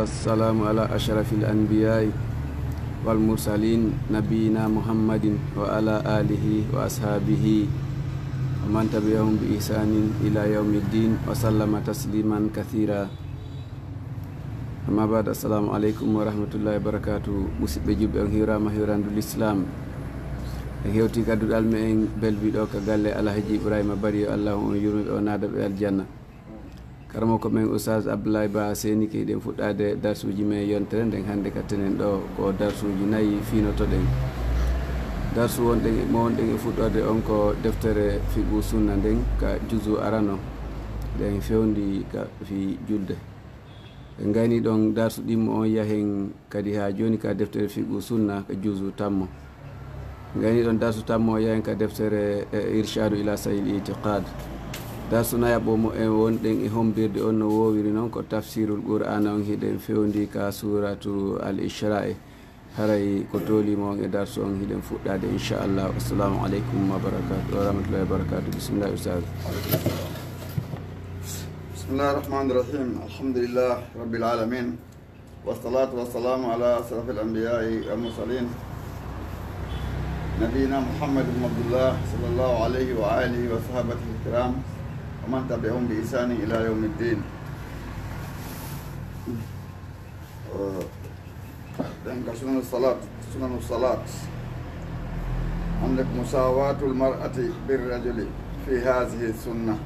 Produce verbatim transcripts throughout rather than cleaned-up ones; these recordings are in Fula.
والسلام على أشرف الأنبياء والمرسلين نبينا محمد وعلى آله وأصحابه ومن تبعهم بإحسان إلى يوم الدين وسلم تسليما كثيرا. Amma baad, assalamu aleykum wa rahmatullahi wa barakatuh. Musidɓe julɓe, on hiwraama hiwrandu l'islam. En hewti ka duɗal meɗen belbi ɗo ka galle Alhaji Ibrahima Bari, yo Allah on yurme ɓe, o naada ɓe aljanna. Karamoko men Oustaz Abdoulaye Ba Seni, ke hiɗen fuɗɗaade darsuuji men yontere nden hannde ka tenen ɗo, ko darsuuji nayi finotoɗen. Darsu wonɗen e, mo wonɗen e fuɗɗorde on ko deftere Fiqhu Sunna nden ka juzu arano, nden fewndi ka fii julde. En gayni ɗon darsu ɗimmo on yahen kadi haa jooni ka deftere Fiqhu Sunna ka juzu tammo. En gayni ɗon darsu tammo on yahen ka deftere, e, Irshadu ila Sahil Itiqad. Darsu nayaɓo mo en wonɗen e hombirde on no woowiri non ko tafsirul Qur'ana on, hiɗen fewndi ka suratu Al Isra'i. Haray ko toolii mo on e darsu on, hiɗen fuɗɗaade, inchallah. Assalamu aleykum wa barakatuh, wa rahmatullahi wa barakatuh. Bismillah, Ustaz. بسم الله الرحمن الرحيم. الحمد لله رب العالمين. والصلاة والسلام على أشرف الأنبياء والمرسلين. نبينا محمد بن عبد الله صلى الله عليه وآله وصحبه الكرام. ومن تبعهم بإحسان إلى يوم الدين. Ɗen ka sunanu salat, sunanu salat. Hannde ko musawatul mar'ati bir rajuli fi hazihi sunna.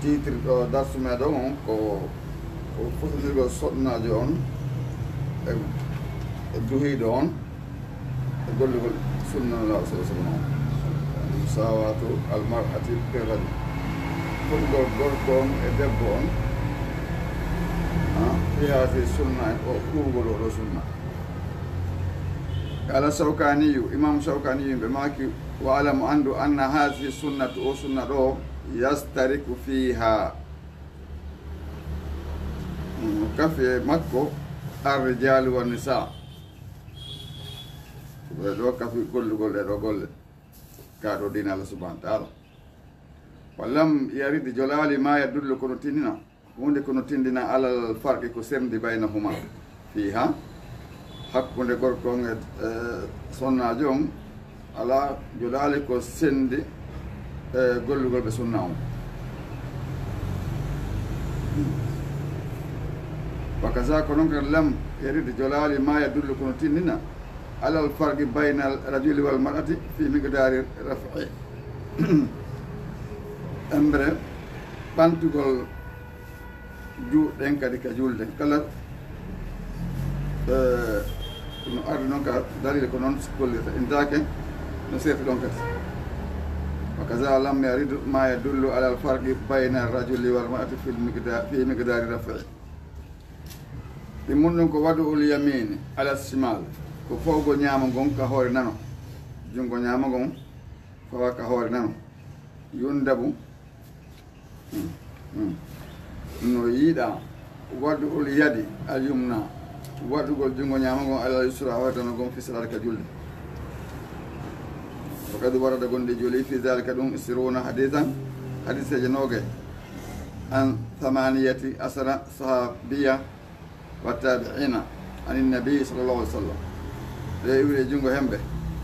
Titre ɗo darsu meɗen on ko, ko fotindirgol sonnaajo on e, e duhiiɗo on. E gollugol sunna Nulaaɗo sallallahu alaihi wasallam. Musawatu al mar'ati bir rajul. Fotugol gorko on e debbo on. Ha, fi hazihi sunna, e o kuwugol o ɗo sunna. Qala Shawkaniyu, Imam Shawkaniyu ɓe maaki, wa alam, anndu, anna hazihi sunnatu, o sunna ɗo, yastariku fiha, mm, kafi e makko, ar rijalu wan nisa. Ɓe ɗo kafi gollugol ɗe ɗo golle. Ka ɗo diina Allah subhanahu wa ta'ala. Wa lam yarid, jolaali, ma yadullu, kono tindina. Huunde kono tindina alal farqi ko serndi baynahuma. Fiha. Hakkunde gorko on e, e sonnaajo on. Ala, jolaali ko sendi, e, gollugol ɓe sunna on. Wa kaza, ko non kan lam yarid jolaali ma yadullu kono tindina alal farqi baynal rajuli wal mar'ati fi miqdari raf'i. Embre ɓantugol juuɗe ɗen kadi ka julde kala, eh, no ardi non ka dalil ko non gollirta, intaake no serti ɗon kadi. Wa kaza lam yarid ma yadullu ala al farqi bayna ar rajuli wal mar'ati fil miqda-, fi miqdari raf'i. Ɗi mun ɗum ko wadu'ul yamini ala shimal, ko fawgo ñaamo ngon ka hoore nano, jungo ñaamo ngon fawa ka hoore nano. Yundabu, Hmm, hmm. No yiɗa wadu'ul yadi al yumna, waɗugol jungo ñaamo ngon alal yusra, hoore nano ngon, fi salati, ka julde. Wa qad warada, gonɗi joli, fi zalika, ɗum, ishruna hadisan, hadiseeje noogay, an thamaniyati asara sahabiya wa tabi'ina anin nabi sallallahu alaihi wasallam. Ɗe iwi e jungo hemɓe,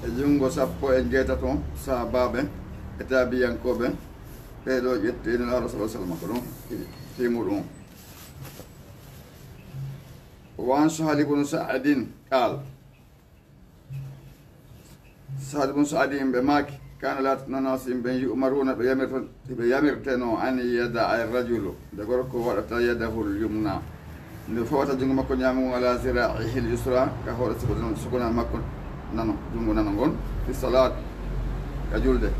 e jungo sappo e jeetato sahabaaɓe e tabiyankooɓe. Ɓee ɗo ƴetti e Nulaaɗo sallallahu alaihi wasallam, ko ɗum fii muɗum. Wa an Sahal ibn Sa'din qal, Sahal ibn Sa'din ɓe maaki, kana laatino naas yimɓe yu'maruna ɓe yamirto, ɓe yamirteno an yada ar rajulu, nde gorko waɗata yadahul yumna, nde fawata jungo makko ñaamo ngon ala zira'ihi al yusra, ka hoore sukuna, sukuna makko nano, jungo nano ngon, fi salat, ka julde.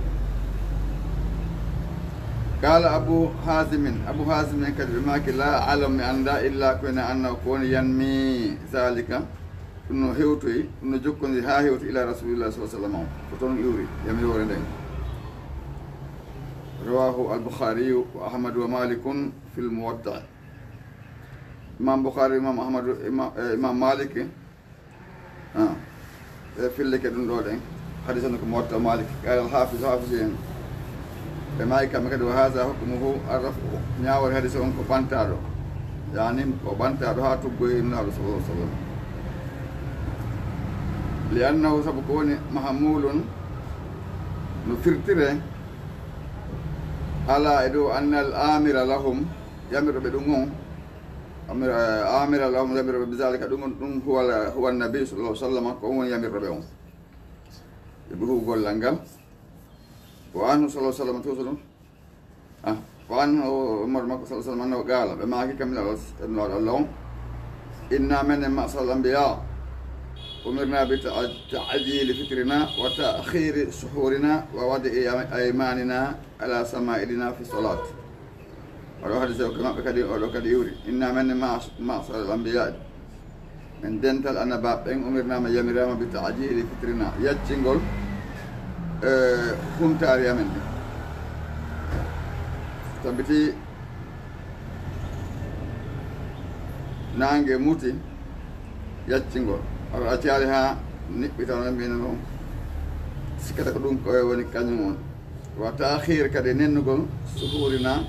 Qala Abu Hazimin, Abu Hazimin kadi ɓe maaki, la a'lamu, mi annda, illa ko ina anna ko woni yanmi zalika, ɗum no hewtoyi, ɗum no jokkodiri haa hewti ila Rasulillah sallallahu alaihi wasallam. Ko toon iwri, yamiroore nden. Rawahu al-Bukhari wa Ahmad wa Malikun fil Muwatta. Imam Bukhari, Imam Ahmad, Imam, eh, Imam Malik, ah, e fillike ɗum ɗo ɗen. Hadis on ko Muwatta Malik. Qala al-Hafiz, Hafiz en. Ɓe maaki kamɓe kadi, wa hadha hukmuhu ar-raf'u. Ñaawore hadis on ko ɓantaaɗo. Yani ko ɓantaaɗo haa tuggoyi Nulaaɗo sallallahu alaihi wasallam. Li annahu, sabu ko woni, mahmulun, no firtire, ala e dow, anna al amira lahum, yamirɗo ɓe ɗum on, amira, amira lahum, yamirɗo ɓe bi zalika, ɗum on, ɗum huwa, huwa nabi sallallahu alaihi wasallam, ko on woni yamirɗo ɓe on. Ɓe ɓuri huwugol gollal ngal. Wa anhu sallallahu alaihi wasallam, tuusa ɗum. Ah, wa anhu, Umar makko sallallahu alaihi wasallam, annahu qala, ɓe maaki kam ila Allah, Allah on, inna, menen, ma'shar al anbiya, umirna bi ta-, ta'jili fitrina wa ta'khiri suhurina wa wada'i aymanina ala sama'ilina fi salat. Oɗo hadise o ko maɓɓe kadi, oɗo kadi iwri. Inna, menen, ma'sh-, ma'shar al anbiya, men dental annabaaɓe ɓen, umirnaama, yamiraama, bi ta'jili fitrina, yaccingol, e, huntaari amen ɗin. Tabitii naange muti, yaccingol. Aɗa accaali haa niɓɓita, no mbiyno ɗum. Sikkata ko ɗum ko woni kañum on. Wa ta'khir, kadi nennugol, suhurina,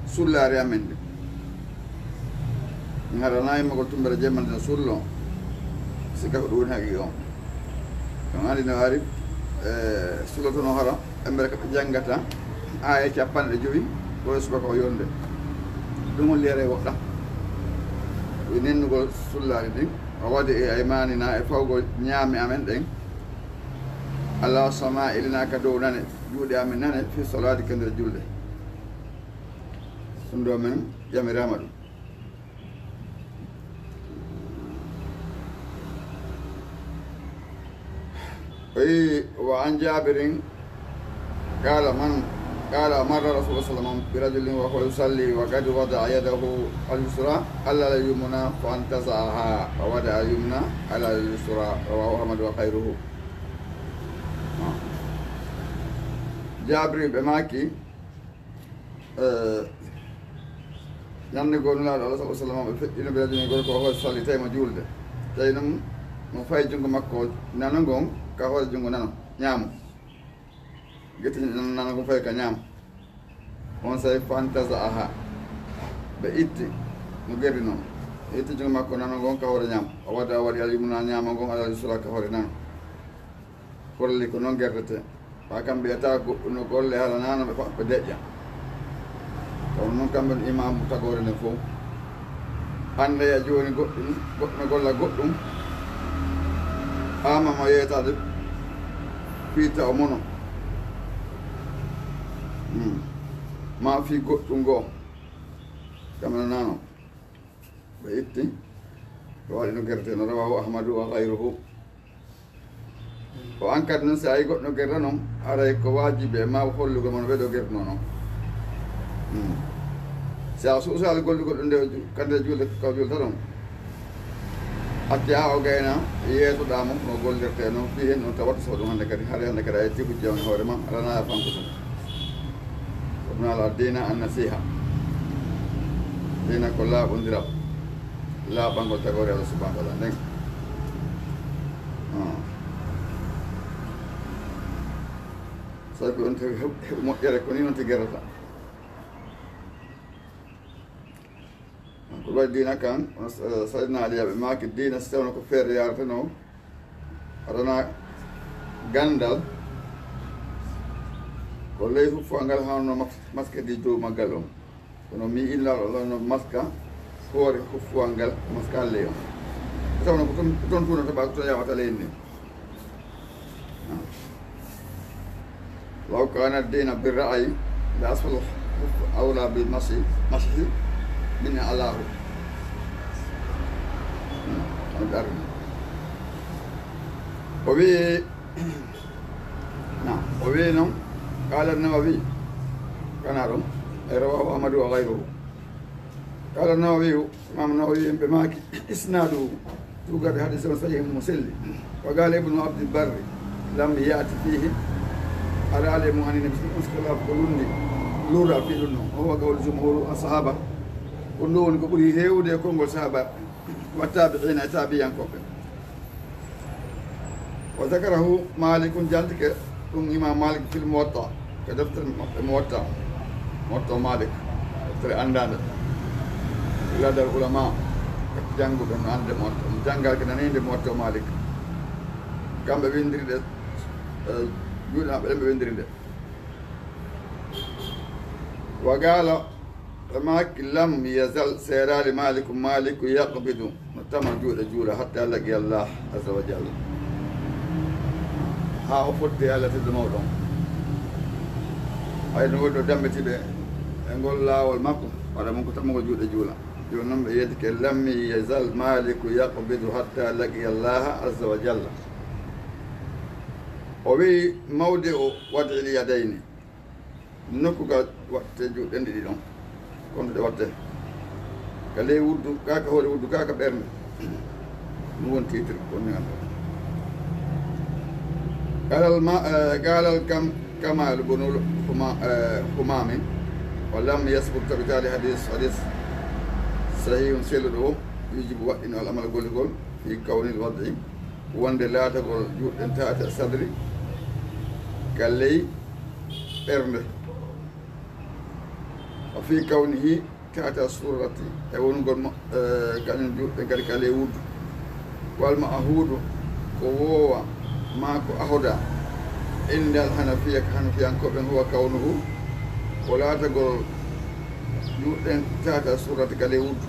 sullaari amen ndi. Mi harana immagol tumbere jemma nden sullo. Sikka ko ɗum woni haqiiqa on. Ɗum andi no ari, e, sullotono hara, embere ko ɓe janngata, aaya capanɗe jowi, ko e subaka o yonde. Ɗum on liyere woɗɗa. E nennugol sullaari ndin, o waɗi e aymanina e fawgol ñaame amen ɗen. Ala sama'ilina, ka dow nane, juuɗe amen nane, fi salaati, ka nder julde. Ɗum ɗo men yamiraama ɗum. O wi, wa an Jabirin, qala man, qala marra Rasulullah sallallahu alaihi wasallam bi rajulin wa huwa yusalli wa qad wada'a yadahu al-yusra ala al-yumna fa antaza'aha wa wada'a al-yumna ala al-yusra, rawahu Ahmad wa ghayruhu. Jabri ɓe maaki, eh, ñande goo Nulaaɗo Allah sallallahu alaihi wasallam ɓe feƴƴino ɓe rajulin gorko o hoore salli tawi mo juulde. Tawi noon mo fayi junngo makko nano ngon ka hoore junngo nano, ñaamo. Getti nano ngon fayi ka ñaamo. On say fantaza'aha. Ɓe itti mo gerdi noon. Ɓe itti junngo makko nano ngon ka hoore ñaamo. O wada, o waɗi al-yumna ñaamo ngon alal yusra ka hoore nano. Holli ko noon gerdetee. Ɓa kam mbiyata goɗɗo no golle hala nano ɓe fa-, ɓe deƴƴa. Kono noon kamɓe no imaamu tagoore nden fof. Anndeya jooni goɗɗum, goɗɗo no golla goɗɗum. Ama mo yeetaade fii taw mono. Hmm. Ma fii goɗɗum goo. Kamɓe no nano. Ɓe itti. Ɓe waɗi no gerdetee no, rawahu Ahmadu wa ghayruhu. Ko an kadi noon, si a yii goɗɗo no gerda noon, haray ko waajibi e ma hollugol mo no ɓee ɗoo gerdunoo noon. Hmm. Si a suusaali gollugol ɗum nde ju-, kadi nde juulde, ka o juulta ɗon, acce haa o gayna, yeesoɗaa mo no gollirtee noon, fii heen noon tawa watta so ɗum hannde kadi, haray hannde kadi a yettii hujja on e hoore ma, alanaa a fanko tun. Ko ɗum ala diina an nasiha. Diina ko laaɓondiral. Laaɓangol tagoore Allah subhanahu wa ta'ala nden. Ah. Sabi on tawi heɓ-, heɓu moƴƴere ko ni noon ti gerata. Ko waɗi diina kan, on, eh, Sayyidina Ali ɓe maaki diina si tawno ko feere yarateno, adana gandal, ko ley huffa ngal hano mas-, maske di dow maggal on. Kono mi illa Allah no maska hoore huffuwal ngal, maska ley on. Tawno ko ton, ko ton tunata ba, ko ton yawata ley ni. Law kana ad-dina bir ra'yi la asfal al-khuffi awla bil mashi, mashi min a'lahu. Hmm. O wi, na, o wi noon, qala an-Nawawi, kana ɗum, e rawahu Ahmadu wa ghayruhu. Qala an-Nawawi, Imam Nawawi en ɓe maaki, isnaduhu, tuugaade hadis on sahih mo selli. Wa qala Ibnu Abdil Barri, lam ya'ti fihi, araali e mum ani nabi sallallahu alaihi wasallam ko lundi, lura fi ɗum noon. O huwa qawlu jumhuru as-sahaba. Ko ɗum woni ko ɓuri heewde e konngol sahaba, wa tabi'ina e tabi'ankooɓe. Wa zakarahu Malikun, jantike ɗum Imam Malik fil Muwatta, ko deftere maɓɓe Muwatta, Muwatta Malik, deftere anndaande. Ladal ulama, jannguɓe no annde Muwatta, janngal ke naniinde Muwatta Malik. Kamɓe winndiri ɗe, eh, juuɗe maɓɓe ɗen ɓe winndiri nde. Wa qaala, ɓe maaki, lam yazal, seeraali Maaliku, Maaliku yaqbidu, no tama juuɗe juula, hatta laqiya Allah azza wa jalla. Haa o fotti e Allah tedduɗo mawɗo on. Hay no woni ɗo dammbiti ɓe e ngol laawol makko, waɗa mun ko tamugol juuɗe juula. Jooni non ɓe yeddike, lam yazal Maaliku yaqbidu hatta laqiya Allah azza wa jalla. O wi'i, mawdi'u wad'il yadayni. Nokku ka watte juuɗe ɗen ɗiɗi ɗon. Kon ɗe watte. Ka ley wuddu, ka ka hoore wuddu, ka ka ɓernde. Ɗum woni titre kon ni annda. Qaalal ma-, eh, qaalal kam-, Kamaalu bunul Huma-, eh, Humaami. Wa lam yasbut tabitaali hadis, hadis sahihun selluɗo o, yujibu waɗɗino al amal gollugol, fi kawnil wad'i, wonde laatagol juuɗe ɗen tahta sadri, ka ley ɓernde. Wa fi kawnihi tahta surrati, e wonugol mo, eh, kañum juuɗe ɗen kadi ka ley wuddu. Wal ma'huudu, ko woowa, maa ko ahoda, indal Hanafiya, ka Hanafiyankooɓe, huwa kawnuhu, ko laatagol juuɗe ɗen tahta surrati ka ley wuddu.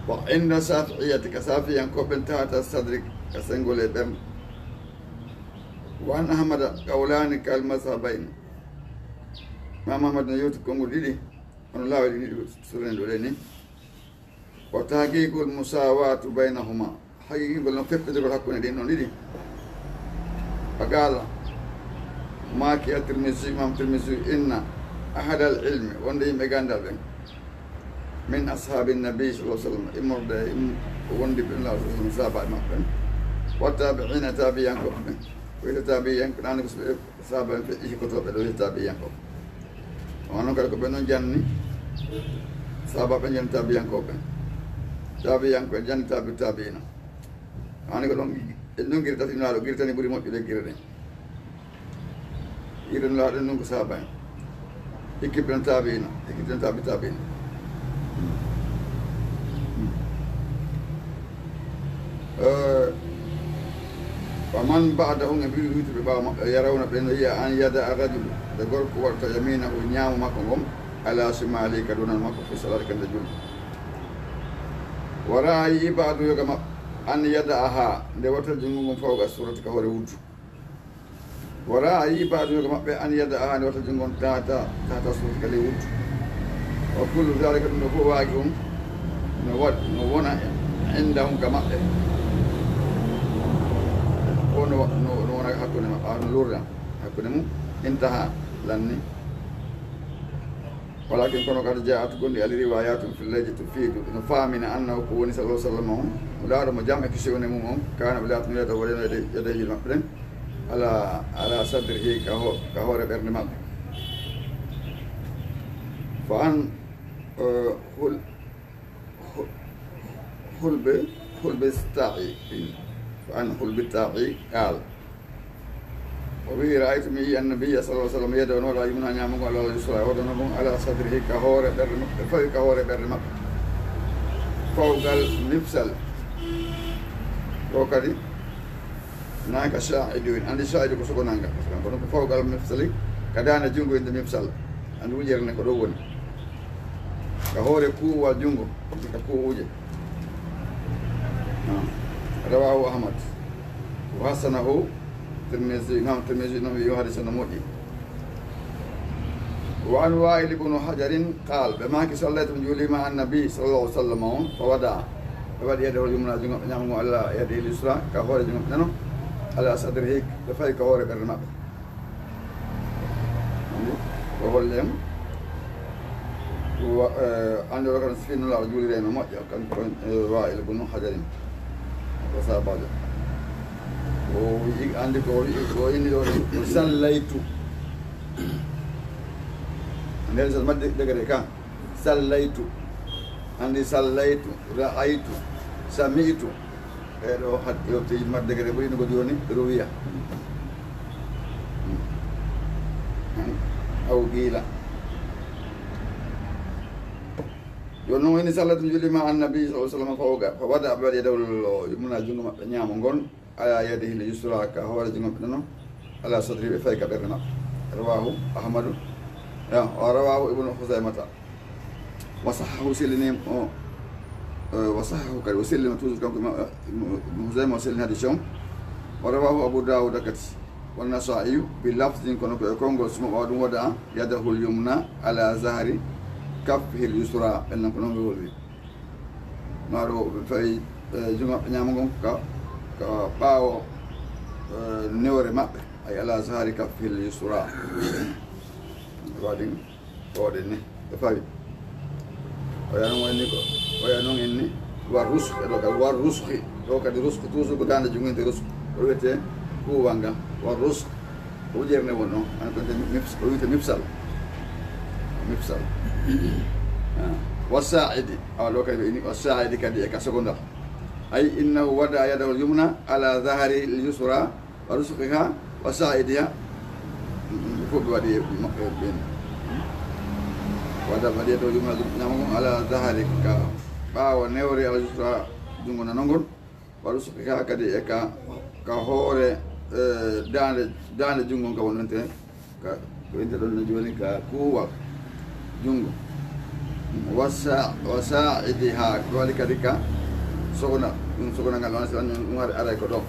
Wa inda Shafi'iyyati, ka Shafi'iyankooɓe, tahta sadri, ka senngol e ɓernde. Wa an Ahmada qawlaani kal mazhabayni. Imam Ahmad no yewti konngol ɗiɗi, hono laawol ɗiɗi ɗo surren ɗo ɗen ni. Wa tahqiqul musawatu baynahuma. Haqiqingol no feppitagol hakkunde ɗin ɗon ɗiɗi. Fa qaala, maaki at-Tirmidhi, Imam Tirmidhi, inna ahlal ilmi, wonde yimɓe ganndal ɓen, min ashaabi nabi sallallahu alaihi wasallam, immorde e im-, ko wondi ɓen Nulaaɗo sallallahu alaihi wasallam, sahaabaaɓe maɓɓe ɓen, wa taabi'iina, taabi'iyankooɓe ɓen, ko wiyetee taabi'iyanke, ɗaani ko so ɓe sahaaba en feƴƴi hikkotooɓe ɗo wiyetee taabi'iyankooɓe. Kono noon kadi ko ɓen ɗon janni sahaabaaɓe, janni taabi'iyankooɓe ɓen, taabi'iyankooɓe janni taabi taabi'iina. Haani ko ɗon, en ɗon giri tati Nulaaɗo giri tani ɓuri moƴƴude giri ɗen. Yiɗen laaɗen ɗum ko saaba en. Ekkitden taabiina, ekkitden taabi taabiina. Eh, wa man ba'dahum, e mbiɗo wiytuɓe ɓaawo maɓɓe, yarawna ɓe no yi'a an yada ar-rajulu, nde gorko waɗata yamiinahu, ñaamo makko ngon, ala shimaalihi, ka donal makko, fi salaati, ka nder julde. Wa ra'a, yi'i ba'du yoga maɓɓe, an yada'aha, nde waɗata junngo ngon fawqa surrati, ka hoore wuddu. Wa ra'a, yi'i ba'du yoga maɓɓe, an yada'aha, nde waɗata junngo ngon tahta, tahta surrati, ka ley wuddu. Wa kullu dhalika, ɗum ɗo fof waagi on, no waɗ-, no wona indahum ka maɓɓe. O no wa-, no, no wona hakkunde maɓɓe, no lorra hakkunde mum, intaha, lanni. Walakin, kono, qad ja'at, gonɗi ari, riwayatun fil layli tufidu, ino faamina, annahu, ko woni, sallallahu alaihi wasallam on, Nulaaɗo mo jam e kisi woni e mum on, kaana, ɓe laatino, yada, waɗeno yade, yadayhi maɓɓe ɗen, ala, ala sadrihi, ka ho-, ka hoore ɓernde maɓɓe. Fa an, eh, hul-, Hul-, Hulbi, Hulbi Ta'i, fa an Hulbi Ta'i qaal. O wi'i, ra'aytu, mi yi'i, annabiyya, sallallahu alaihi wasallam, yada'u, no waɗa, al-yumna, ñaamo ngon, ala al-yusra, hoto no ngon, ala sadrihi, ka hoore ɓernde maɓɓe, fawi ka hoore ɓernde maɓɓe. Fawqal mifsal. Ɗo kadi, na ka shaa'idu en. Andi shaa'idu ko sogo nanga. Parce que kono ko fawqal mifsali, ka daande junngo innde mifsal. Andi wujere nden ko ɗo woni. Ka hoore kuuwal junngo, ka kuuwuje. Naam. Rawahu Ahmad. Wa hasanahu Tirmidhi. Imam Tirmidhi no wi'i o hadis no moƴƴi. Wa an Wa'il ibn Hajarin qaal, ɓe maaki, sallaytu, mi juuli ma annabi sallallahu alaihi wasallam on, fa wada'a, ɓe waɗi yade hol yumna, junngo ñaamo ngo, ala yade yusra, ka hoore junngo nano, ala sadrihi, ɓe fawi ka hoore ɓernde maɓɓe. Andi, ko holle en, wa-, eh, andi o kan si Nulaaɗo juuliree no moƴƴa, kanko, eh, Wa'il ibn Hajarin, ko sahabaajo. O wi'i, andi ko o wi'i, ko o inni ɗo ni, ko sallaytu. Nden so madde degere kan, sallaytu. Andi sallaytu, ra'aytu, sami'tu. E ɗo had-, yewti madde degere ɓuri no ko jooni, ruwiya. Aw qiila. Jooni noon, inni sallat, juuli ma annabi sallallahu alaihi wasallam, fa waga, fa wada, ɓe waɗi yadahul yumna, junngo maɓɓe ñaamo ngon, ala yadihil yusra, ka hoore junngo maɓɓe nano, ala sadri, ɓe fayi ka ɓernde maɓɓe. Rawahu Ahmadu, ya, wa rawahu Ibnu Huzaymata. Wa sahahu, sellini o, eh, wa sahahu kadi, o sellima toujours kanko Imam, eh, Ibnu Huzayma, o sellini hadis on. Wa rawahu Abu Dawuda kadi. Wa Nasa'iyu bi lafzin, kono ko e konngol, suma ɓaawa ɗum wada, yadahul yumna ala zahri kaffihil yusra. Ɓen non ko non ɓe woni. Maaɗo ɓe fayi, eh, junngo maɓɓe ñaamo ngon ka, ka ɓaawo, eh, newre maɓɓe. Ay ala zahri kaffihil yusra. Waɗi. Ɗo ɗen ni, ɓe fawi. Oya noon woni ko, oya noon en ni, wa rusqi, ɗo kadi wa rusqi, ɗo kadi rusqi, toujours ko daande junngo wiyetee rusqi, ko wiyetee kuuwal ngal, wa rusqi, ko ujere nde woni ɗon, an ko wiyetee mifs-, ko wiyetee mifsal, mifsal. Ah. Wa sa'idi, awa ɗo kadi ɓe inni, wa sa'idi kadi e ka sogondal. Ay innahu wada yadahul yumna ala zahri al yusra, wa rusqiha, wa sa'idiha. Ɗum fof ɓe waɗi e maɓɓe ɓen. Wada, waɗi e dow yumna, ñaamo ngon, ala zahri, ka ɓaawo newre, al yusra, junngo nano ngon. Wa rusqiha kadi e ka, ka hoore, eh, daande, daande junngo ngon ka wonante, ka, ko innde ɗon no jooni ka kuuwal. Junngo. Wa sa-, wa sa'idiha, ko waɗi kadi ka sogona, ɗum sogona ngal, on si on ɗum hari aray ko ɗo.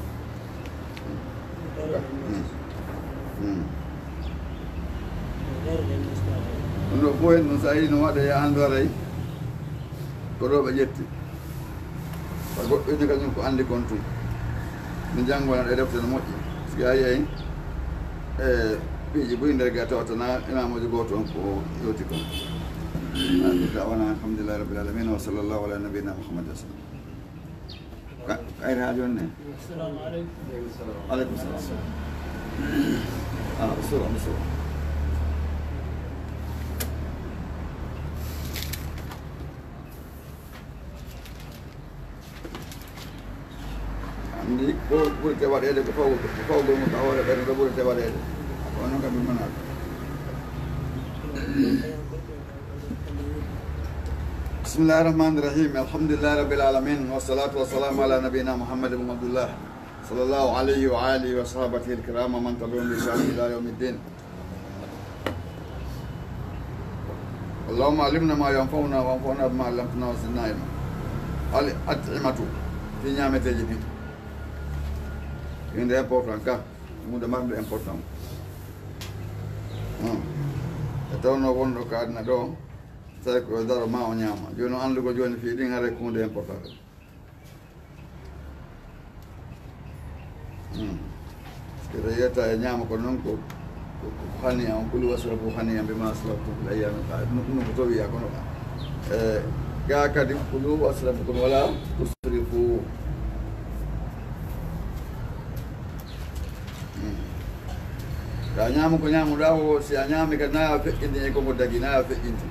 Mm. Mm. Ɗum ɗo fof en ɗum, so a yii no waɗa, ya anndu aray ko ɗo ɓe ƴetti. Ko goɗɗo ina kañum ko anndi kon tun. Mi janngo na ɗe defte no moƴƴi. Si a yii, e piiji buy nder ga tawata na imaamuuji gooto on ko yewti kon. Amin. Da'wana alhamdulillahi rabbil alamin wa sallallahu ala nabiyyina Muhammad wa sallam. Ka-, kayre ha jooni ne? Assalamu alaikum. Alaikum salam. Ah, so, so. Anndi ko ɓurete waɗeede ko faw-, ko fawgol mum ka hoore ɓen, ko ɓurete waɗeede. Kono noon kam min manaa ɗum. Bismillahi rahmani rahim. Alhamdulillahi rabbil alamin. Wassalatu wassalamu ala nabiyyina Muhammadin wa Abdullah. Sallallahu alayhi wa alihi wa sahabatihi al-kiram wa man tabi'ahum bi ihsan ila yawmiddin. Allahumma allimna ma yanfa'una wanfa'na bima allamtana wa zidna ilma. Al at'imatu, fii ñaameteeji ɗin. Huunde important ka, huunde marnde important. Hmm. E tawno wonɗo ka aduna ɗo, tawi ko daro ma o ñaama. Jooni o anndugo jooni fii ɗin haray ko huunde important. Hmm. Parce que yetta e ñaama ko noon ko, ko, ko hani an, kulu wasrabu hani an bima aslaftum fil ayyami, ɗum, ɗum ko tawi ya kono ka. E, ga kadi kulu wasrabu kono wala tusrifu. Hmm. Ka ñaama ko ñaamuɗa o, si a ñaami kadi na a feƴƴinti e ko mo dagi, na a feƴƴinti.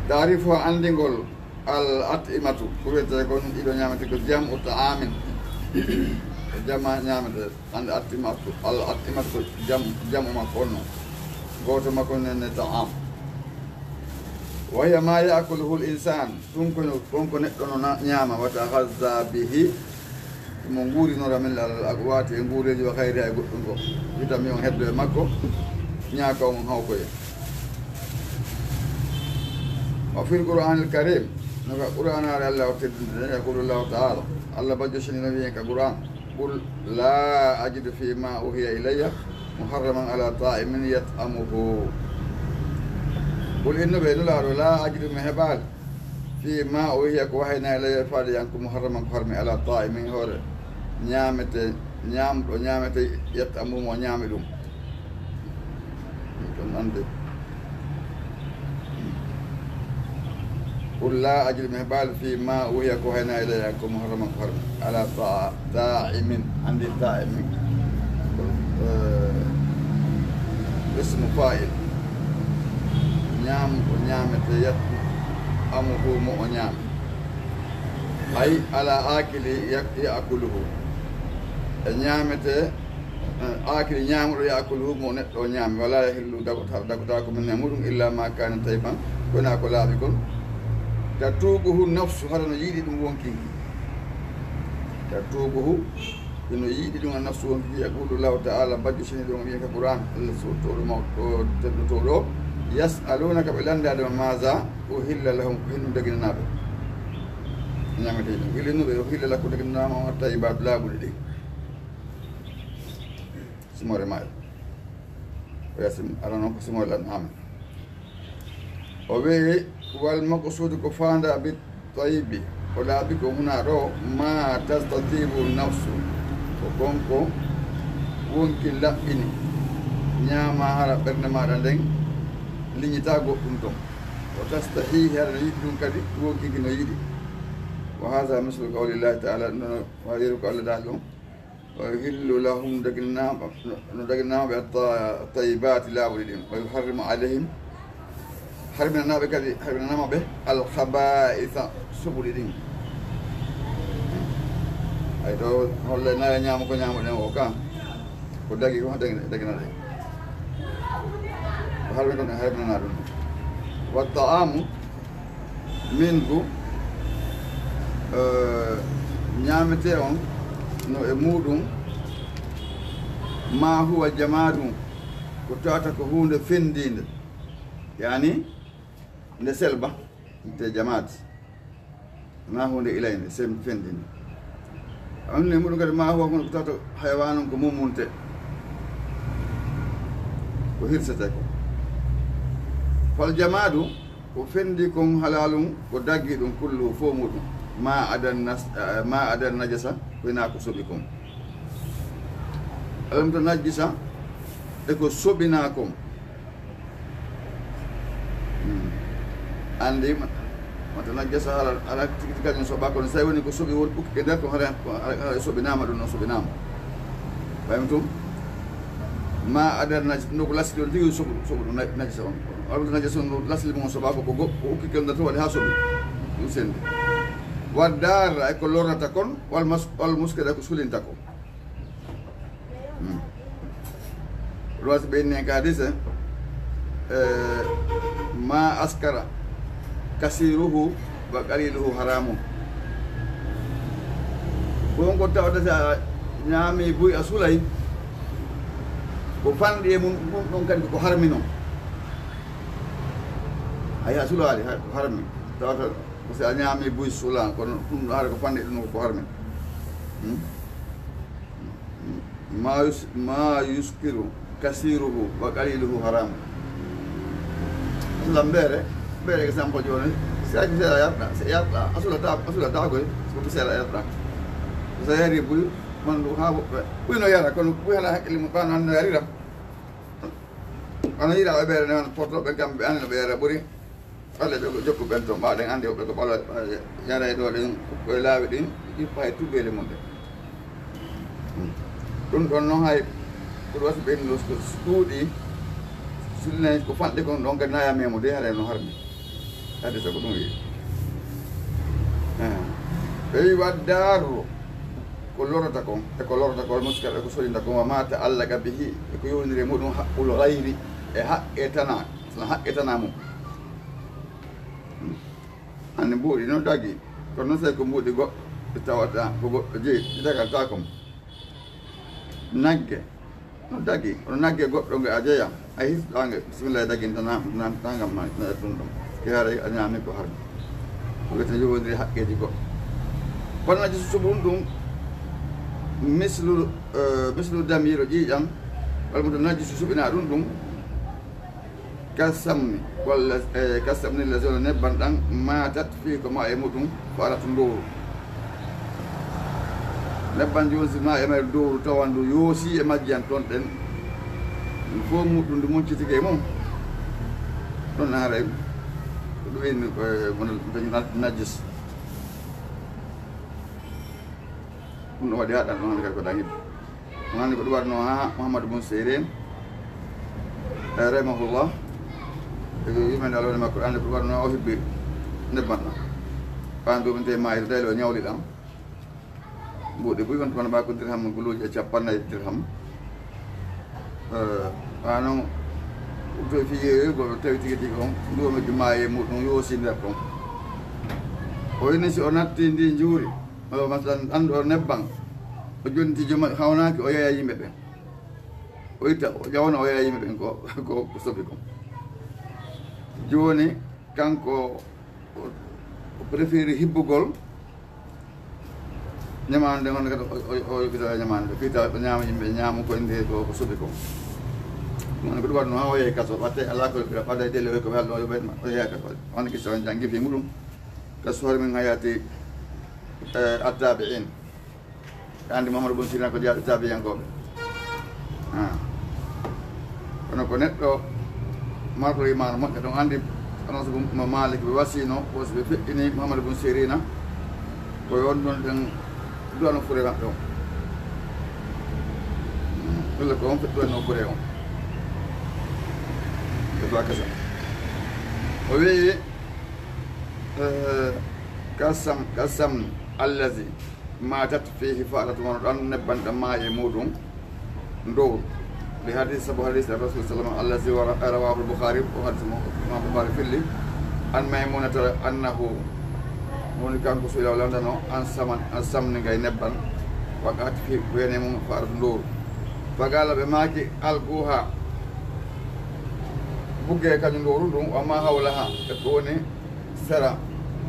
Taarifu anndingol. Al at'imatu, ko wiyetee kon ɗiɗo ñaamete ko jam'u ta'amin. Ko jama ñaamete. Ande at'imatu, al at'imatu ko jam-, jam'u makko on non. Gooto makko on ne ta'am. Wa hiya ma ya'kuluhu al insan. Ɗum ko, ɗum ko neɗɗo no na-, ñaama, wa taghazza bihi. Mo nguurinora min alal aqwati e nguureeji wa khayriha e goɗɗum ko. Wita mi on heddo e makko, ñaaka on hawkoye. Wa fil Qur'anil Karim, no ka Qur'anaare Allah o teddunde, yaqulu Allahu ta'ala, Allah bajjo sini no wiyen ka Qur'an, qul la ajidu fi ma uhiya ilayya muharraman ala ta'imin yat'amuhu. Qul innu ɓe nulaaɗo, la ajidu mi heɓaali. Fii ma o wiya ko wahayna ilayya faade yan ko muharraman ko harmi ala ta'imin hoore ñaamete, ñaamɗo ñaamete yetta amu mo ñaami ɗum. Ɗum ande. Qul la ajidu mi heɓaali fii ma o wiya ko wahayna ilayya ko muharraman ko harmi ala ta-, ta'imin. Andi ta'imin. Eh, ismu fa'il. Ñaam ko ñaamete yattu amuhu mo o ñaami. Ay, ala akili ya-, ya'kuluhu. E ñaamete, eh, akili ñaamuɗo ya'kuluhu mo neɗɗo o ñaami. Wala yahillu dagota-, dagotaako min e muɗum illa ma kana tayyiban. Ko wona ko laaɓi kon. Tatuuquhu nafsu, hara no yiɗi ɗum wonki ki. Tatuuquhu, ino yiɗi ɗum an nafsu wonki ki. Yaqulu Allahu ta'ala, bajjo seniiɗo on wi'i ka Qur'an, Allah so tooɗo mawɗo, tedduɗo tooɗo, yas'alunaka, ɓe lanndaade ma, maza uhilla lahum, ko honɗum daginanaa ɓe. Ñaametee ɗum. Qul, innu ɓe, uhilla lakum, daginanaama on, at-tayyibaatu, laaɓuɗi ɗin. Simoore maayel. O wi'a sim-, aran on ko simoore lan, amin. O wi'i, wal maqsuudu ko faandaa bi tayyibi, ko laaɓi ko hunaa ɗo, ma tastatibu nafsu, ko kon ko wonki laɓɓini, ñaama hara ɓernde maaɗa nden liñitaa goɗɗum ton. Wa tastahihi, hara no yiɗi ɗum kadi, wonki ki no yiɗi. Wa haza mislu qawlillahi ta'ala, no, wa yeru ko Allah daali ɗum. Wa yuhillu lahum, daginanaa ɓe, no daginanaa ɓe, at-ta-, at-tayyibaati, laaɓuɗi ɗin. Wa yuharrimu alayhim, harminanaa ɓe kadi, harminanaa ɓe al-khaba'itha, soɓuɗi ɗin. Ay, ɗo holla naaya ñaama ko ñaamuɗen o ka. Ko dagi ko dagi, daginaa ɗe. Ko harmi kon harminanaa ɗum. Wa ta'amu, min ngu, eh, ñaametee on no e muuɗum, ma huwa jamaadun, ko tawata ko huunde fenndiinde, yaani nde selɓa, te jamaat, ma huunde ilaynde, sen fenndiinde. Amma no e muuɗum kadi ma huwa, kono ko tawata haywaanun ko mummunte, ko hirsetee ko. Fal jamaadu, ko fenndi kon halaalun, ko daggi ɗum, kullu fof muɗum. Ma adan nas-, eh, ma adan najasa, ko hinaa ko soɓi kon. Alam to najjisa, e ko soɓinaa kon. Hmm. Anndi ma, ma to najjasa hala, hala tigi tigi kañum soɓa, kono so tawi woni ko soɓi won ɓukki e nder kon, hara, hara, hara soɓinaama ɗum, non soɓinaama. Faymi tum? Ma adan najasa, ɗum ko lasli on tigi soɓu, soɓu ɗum naj-, najasa on. Walla to najasa on ɗum lasli mum on soɓa ko, ko go-, ko ukki kel nder to waɗi haa soɓi. Ɗum sendi. Wa darra e ko lorrata kon, wal mas-, wal muskira e ko sulinta kon. Hmm. Ɗum wasi ɓe inni en ka hadise, eh, ma askara kasiruhu wa qaliluhu haramun. Ko on ko tawata si a ñaami buy a sulay, ko fanɗi e mum, ɗum ɗon kadi ko harmi non. Hay a sulaali, hay ko harmi. Tawata ko si a ñaami buy sula, kono ɗum ɗo hara ko fanɗi ɗum ko harmi. Hmm? Ma yus-, ma yuskiru kasiruhu wa qaliluhu haram. Asula mbeere, mbeere exemple jooni, si a seeɗa yarɗa, si yarɗa, asula ta, asula ta koy, ko seeɗa yarɗa. So yari buy, man ɗum haa woɓɓe. Buy no yara, kono buy hana hakkille mum, ɓaano no yarira. Kono yiɗa o ɓeere ne, on porto ɓe kamɓe, ɓe anndi no ɓe yara ɓuri. Ɓalle ɓe ko jokku ɓen toon, ɓaaɗen anndi woɓɓe ko ɓalo, yara e ɗo ɗen, koye laawi ɗin, ippa e tubeeli mum ɗen. Hmm. Ɗum ɗon noon hay, ko ɗum wasi ɓen no ko ɗuuɗi, sinno ko fanɗi kon ɗon kadi na yamee mo de, hara no harmi. Hadisa ko ɗum wi'i. Eh. Ɓe wi'i wa darru, ko lorata kon, e ko lorata kon, muskar, e ko solinta kon, wa ma ta'allaqa bihi, e ko yowndiri e muɗum haqqul ghayri, e haqqe tana, sona haqqe tana mum. Anndi mbuuɗi no dagi, kono noon so tawi ko mbuuɗi goɗɗo, ɗi tawata ko goɗɗo jeyi, ɗi dagantaa ko mum. Nagge no dagi, kono nagge goɗɗo nge a jeya, a hisɗaa nge, bismillah, dagintanaama, nantanaama ma, no e ɗum ɗum. Ke haray a ñaami ko harmi. Ko wiyetee yowondiri haqqeeji goɗɗo. Kono najjisu suɓum ɗum, mislu, eh, mislu damiiro ƴiiƴam, walla mo to najjisu suɓinaa ɗum ɗum, Kasamni, walla, eh, kasamni lazi, walla nebban ɗan, matat fii ko ma e muɗum, faratu ndowru. Nebban jooni si ma e mayru ndowru, tawa ndu yoosi e majji an ton ɗen. Ɗum fof muɗum ndu muccitike e mum. Ɗon haray ko ɗum inni ko, eh, wona ɗum najis. Ɗum no waɗi haɗan ɗon hannde kadi ko dañi. Ɗum hannde ko ɗum waɗno haa Muhammadu bun Sirin, eh, rahimahullah. E yurmeende Allah woni makko, hannde ko ɗum waɗno o hibbi nebban ɗan. Ɓaan ɗum te maayi, tawi o ñawli ɗan. Mbuuɗi buy won, won ɓa ko dirham, guluuji e cappanɗe nayi dirham. Eh, ɓaa noon, to fii yeeyoy, ko tawi tigi tigi on, nduwamiji maayi muɗum yoosi nder ɗon. O inni si o natti ndi njuuri, o masalan ɗan ɗo nebban, o jonti juma hawnaaki, o yeeya yimɓe ɓen. O itta, o ƴawna, o yeeya yimɓe ɓen ko, ko, ko soɓi kon. Jooni, kanko, o, o préféri hibbugol ñamaande nde, on kadi o, o, o yoɓita ñamaande nde. Fii tawa ɓe ñaama yimɓe, ñaama koye nde ko, ko soɓi kon. Ɗum woni ko ɗum waɗno haa o yehi kaso, watte alaa ko yoɓira, ɓaada e delle o ko ɓe halno o yoɓayma, o yehi kaso. On kisa on janngi fii muɗum. Ka suhar min hayati, eh, attabi'in. Ɓe anndi Muhammadu bun Sirin ko jaaɓi taabiyankooɓe. Ah. Kono ko neɗɗo marɗo imaanu moƴƴo, ɗon anndi Anas bun Ma-, Malik ɓe wasiino, o si ɓe feƴƴini Muhammadu bun Sirina, ko yo on ɗon ɗen duwano fure maɓɓe on. Hmm. Ɗum ko on feƴƴuwanno fure on. Ɓe fa kasa. O wi'i, eh, kasam, kasam allazi matat fihi fa'ratu, wano ɗan nebban ɗan maayi e muɗum ndowru. Li hadis, sabu hadis e Rasul sallam allazi wa-, rawahu al-Bukhari, o hadis mo Imam Bukhari filli, an Maymunata annahu, woni kanko suila o landano, an saman, an samni ngay nebban, waqat fi wene mum fa'ratu ndowru. Fagala ɓe maaki, alquha, bugge kañum ndowru ndun, wa ma hawlaha, e ko woni sera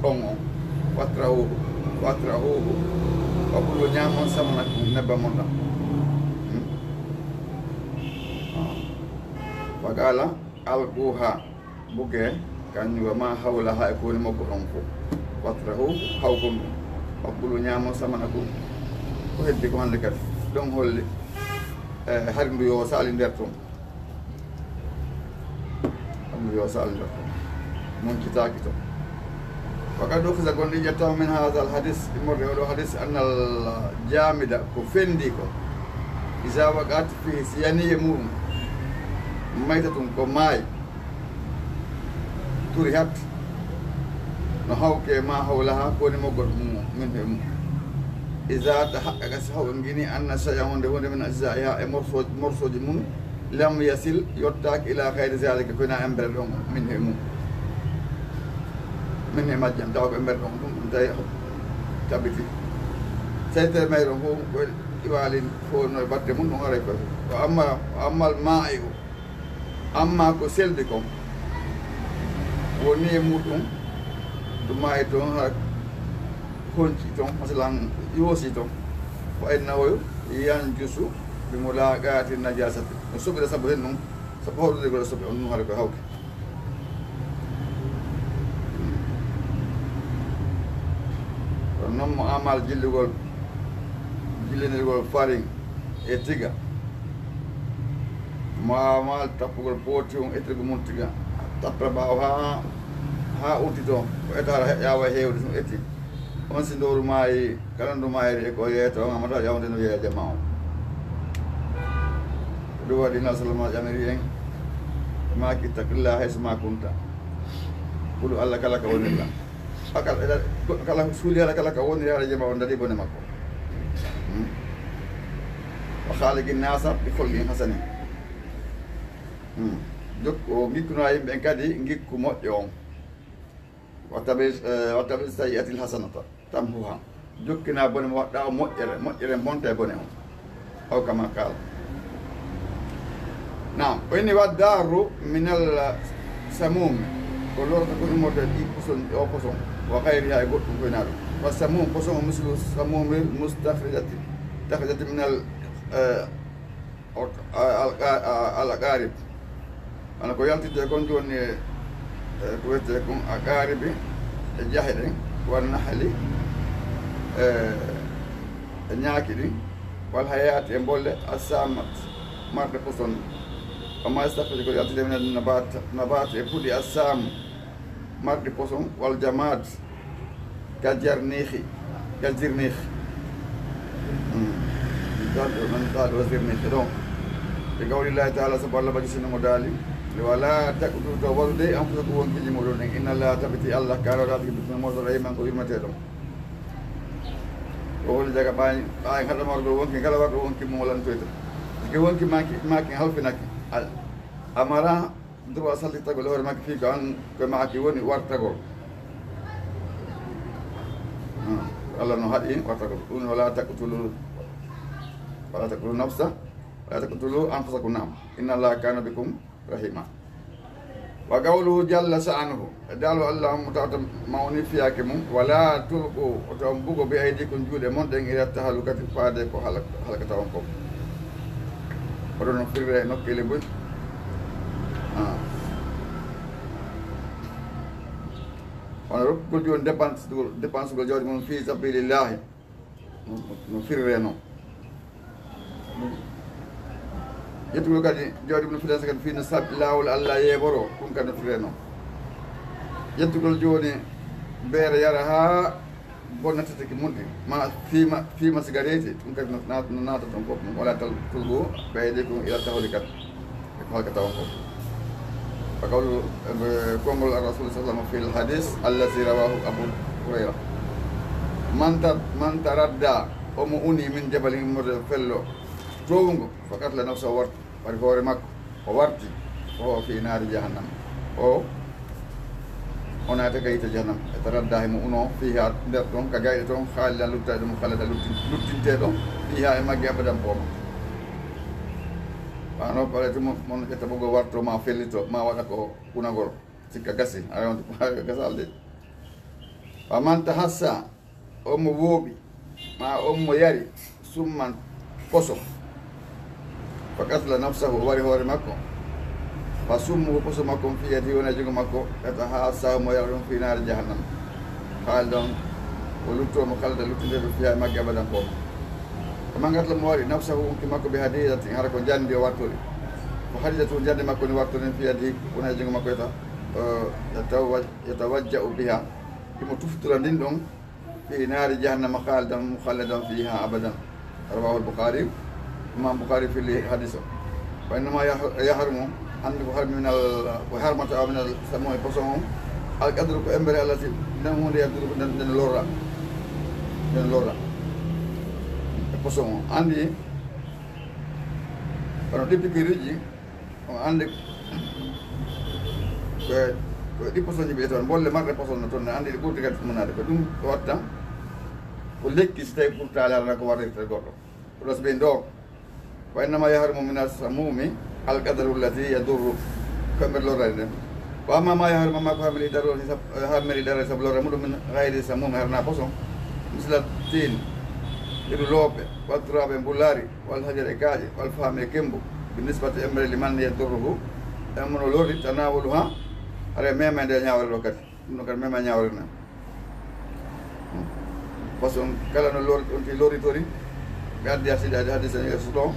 ɗon on, fatrahuhu, fatrahuhu, wa kulu ñaamon samanakum nebban mon ɗan. Hmm? Ah. Fagala alquha, bugge kañum wa ma hawlaha e ko woni makko ɗon fof. Fatrahuhu, hawkon ɗum. Wa kulu ñaamon samanakum. Ko heddi ko hannde kadi. Ɗon holli, eh, hari ndu yo saali nder ton. Ɗum yo sal nder. Muncitaaki ton. Wa qad ukhiza, gonɗi ƴettaama min haadal hadis, immorde oɗo hadis, annal jaamida, ko fendi ko. Iza waqat fihi, si yani e muɗum. Maytatun, ko maay. Turihat. No hawke ma hawlaha, ko woni moggol mum, min e mum. Iza tahaqqaqa, si hawke ngini, anna shay'an, hunde, hunde min ajza'iha, e morso-, morsoji mum, lam yasil, yottaaki ila ghayri zalika, ko wona embere ɗon, min e mum. Min e majjam, tawa ko embere ɗon, ɗum, ɗum tawi tabiti. Seytere mayre on fof, ko iwali fof no batte mum, ɗum haray ko. Wa amma, wa ammal ma'i'u, amma ko selbi kon, woni e muɗum, ɗum maayi toon, ha honci toon, masalan, yoosi toon, fa innahu yanjusu bi mulaqati najasati. No soɓira sabu hen ɗum, sabu hawrude ko soɓe on, ɗum haray ko hawke. Kono noon mo amal jillugol, jillinirgol farin e tiga, mo amal tappugol pooti on, ettirgol mum tiga, tappere ɓaawo haa, haa udditoo, ko etaara he-, yaawa heewde ɗum etti. On si ndowru maayi, kala ndu maayri e ko yeeto on, amata yawnde no yeeya jama on. Ko ɗum waɗi Nabi sallallahu alaihi wasallam ƴamiri en, maaki, "Ittaqillaha haysu ma kunta." Hulu Allah kala ka wonirɗa. Kala, kala suuli Allah kala ka woniri, haɗa jama on daɗi bone makko. Hmm. "Wa khaliqin nasa bi khuluqin hasanin." Hmm. Jokku, ngikkunaa yimɓe kadi ngikku moƴƴo on. "Wa tabi-, eh, wa tabi sayyi'atil hasanata tamhuha." Jokkina bone mo waɗɗa o moƴƴere, moƴƴere bonta e bone on. Aw kama qala. Naam, o inni, "Wa darru minal samum." Ko lorata ko immorde e ɗi poson, e o poson. "Wa ghayriha", e goɗɗum ko ena ɗum. "Wa samum", poson o mislu samumil mustakhrijati, takhrijati minal, eh, O, a, al, a, a, al aqarib. Ana ko yaltitee kon jooni e, e ko wiyetee kon aqaribi, e jahe ɗen, wal nahli, e, e ñaaki ɗin, wal hayati, e mbolle, assamat, marɗe poson. Amma istafati ko yaltitee min nabat, nabat e puɗi assam, marɗi poson, wal jamaad, ka jarnihi, ka jirnih. Hmm. Misal ɗo, non misal ɗo jirnih ɗo. E qawlillahi ta'ala, sabu Allah baji sinno mo daali, "Wala taqtulu", to waɗude, "anfusakum", wonkiji muɗum ɗin. "Inna Allaha", tabiti Allah, "kana", o laati, "bikum", mo rahiman, ko yurmeteeɗo. O woni jaga ɓaañ, ɓaañ haɗa marɗo wonki, kala warɗo wonki mo lantoyta. Ke wonki maaki, maaki halfinaki. Al-, amara Droit sallittagol e hoore makki fii ko an, ko e makki woni wartagol. Allah no haɗi watta ko ɗum, wala taqtulu, wala taqtulu nafsa, wala taqtulu anfusakum, naam, inna Allaha kana bikum rahima. Wa qawluhu jalla sha'nuhu, e daalo Allah mo tawata mawni fiyaake mum, wala tulqu, oto on bugo, bi aydikum, juuɗe mon ɗen, ila tahalukati, faade ko halak-, halkata on kon. Oɗon no firre e nokkeeli buy. Ah. Hono rokkugol jooni dépense, dépensegol jawdi mum fi sabilillahi. No, no, no firre noon. Ƴettugol kadi jawdi mum no firre kadi fii no sab-, laawol Allah yeeɓoroo, ɗum kadi no firre noon. Ƴettugol jooni beere yara haa bonna titiki mum ɗi, ma fiima, fiima sigareeti, ɗum kadi no naat-, no naata toon fof, ɗum wala tal tulqu bi aydikum ila tahlukat. E ko halkata on fof. Fa qawlu, e, konngol ar Rasul sallallahu alaihi wasallam fil hadis allazi rawahu Abu Hurayra. Man ta-, man taradda, omo uni min jabalin, immorde fello toowngo, fa qatala nafsahu, o warti, wari hoore makko, o warti, fa huwa fi naari jahannam. O, o naata ka yiite jahannam. E taradda, himo uno, fiha, nder ɗon, ka gayɗe toon, khalidan, luttayɗo, mukhalladan, luttin-, luttinteeɗo, fiha, e majje, abadan, booma. Wano ɓaleeto mo, mo ƴetta ɓoggol warto, ma fellito, ma waɗa ko kunagol. Sikka gasi, aɗa wonti ko gasal de. Wa man tahassa, on mo wooɓi, ma on mo yari, summan, poson. Fa qatala nafsahu, o wari hoore makko. Fa summuhu, poson makko on, fi yadihi, woni e junngo makko, yatahassahu, mo yara ɗum, fi naari jahannam. Khalidan, o lutto, mukhalladan, luttinteeɗo, fiha, e majje, abadan, booma. Wa man qatala, mo wari, nafsahu, yonki makko, bi hadidatin, hara ko njandi o wartori. Fa hadidatuhu, njandi makko ni wartori, fi yadihi, woni e junngo makko, yata-, eh, yatawa-, yatawajja'u biha, himo tuftora ndin ɗon, fi naari jahannama, khalidan, mukhalladan, fiha, abadan. Rawahu al-Bukhari. Imam Bukhari fili hadis o. Wa innama yah-, yahrumu, anndi ko harmi minal, ko harmata o minal samumi, poson on, al qadru, ko embere Allah, si nden huunde yaduru, nden, nden lorra. Nden lorra. E poson on. Anndi, kono ɗi pikiiriji, on anndi ko, ko ɗi posonji ɓe toon, bolle marɗe poson no toon, ne anndi ɗi ɓurti kadi munaade. Ko ɗum watta, ko lekki, si tawi ɓurtaali, alaa ko warrirta goɗɗo. Ko ɗo so ɓe ndo. Wa innama yahrumu mina samumi al qadru allati yadurru. Ko embere lorrani nden. Wa amma ma yahrumu, amma ko harmiri darol hisab, harmiri darol hisab lorra muɗum min ghayri samumi, harna poson. Misla tin, iru loope, wa turabe, mbulari, wal hajar, e kaaƴe, wal fahmi, e kembu. Bi nisbati embere liman yadurruhu. E mono lorri tanawuluha. Hare mema nde ñaawre ɗo kadi. Ɗum ɗo kadi mema ñaawre na. Parce que kala no lor-, on ti loritori, ɓe addi asidi adi hadis en yeeso ɗo,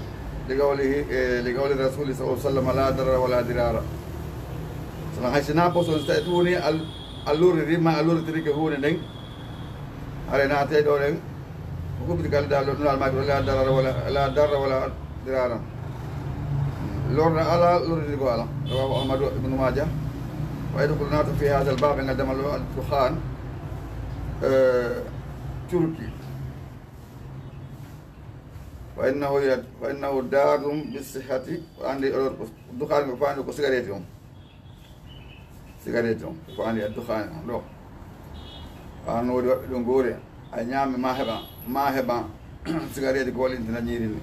li qawlihi, e li qawli rasuli sallallahu alaihi wasallam, la darara wala dirara. Sana hay sina poson, so tawi tuni al-, a lorriri ma a lorritirike huunde nden, hare naate ɗo ɗen, ko huɓɓiti kala dal ɗo, nunal maaki ɗo, la darara wala, la darara wala dirara. Lorra ala, lorrirgo ala. Rawahu Ahmadu wa Ibnu Majah. Wa yadkhulu, naata, fi hadha al-bab, e ngal damal ɗo, ad-dukhan, eh, turki. Fa innahu yad-, fa innahu darrun bis sihhati. Ko anndi o, dukhan ko faandi ko sigareeti on. Sigareeti on, ko faandi e dukhaani on ɗo. Haa no woodi waɗɓe ɗum guure, a ñaami ma heɓa, ma heɓa sigareeti ko wallintina ñiiri ndi.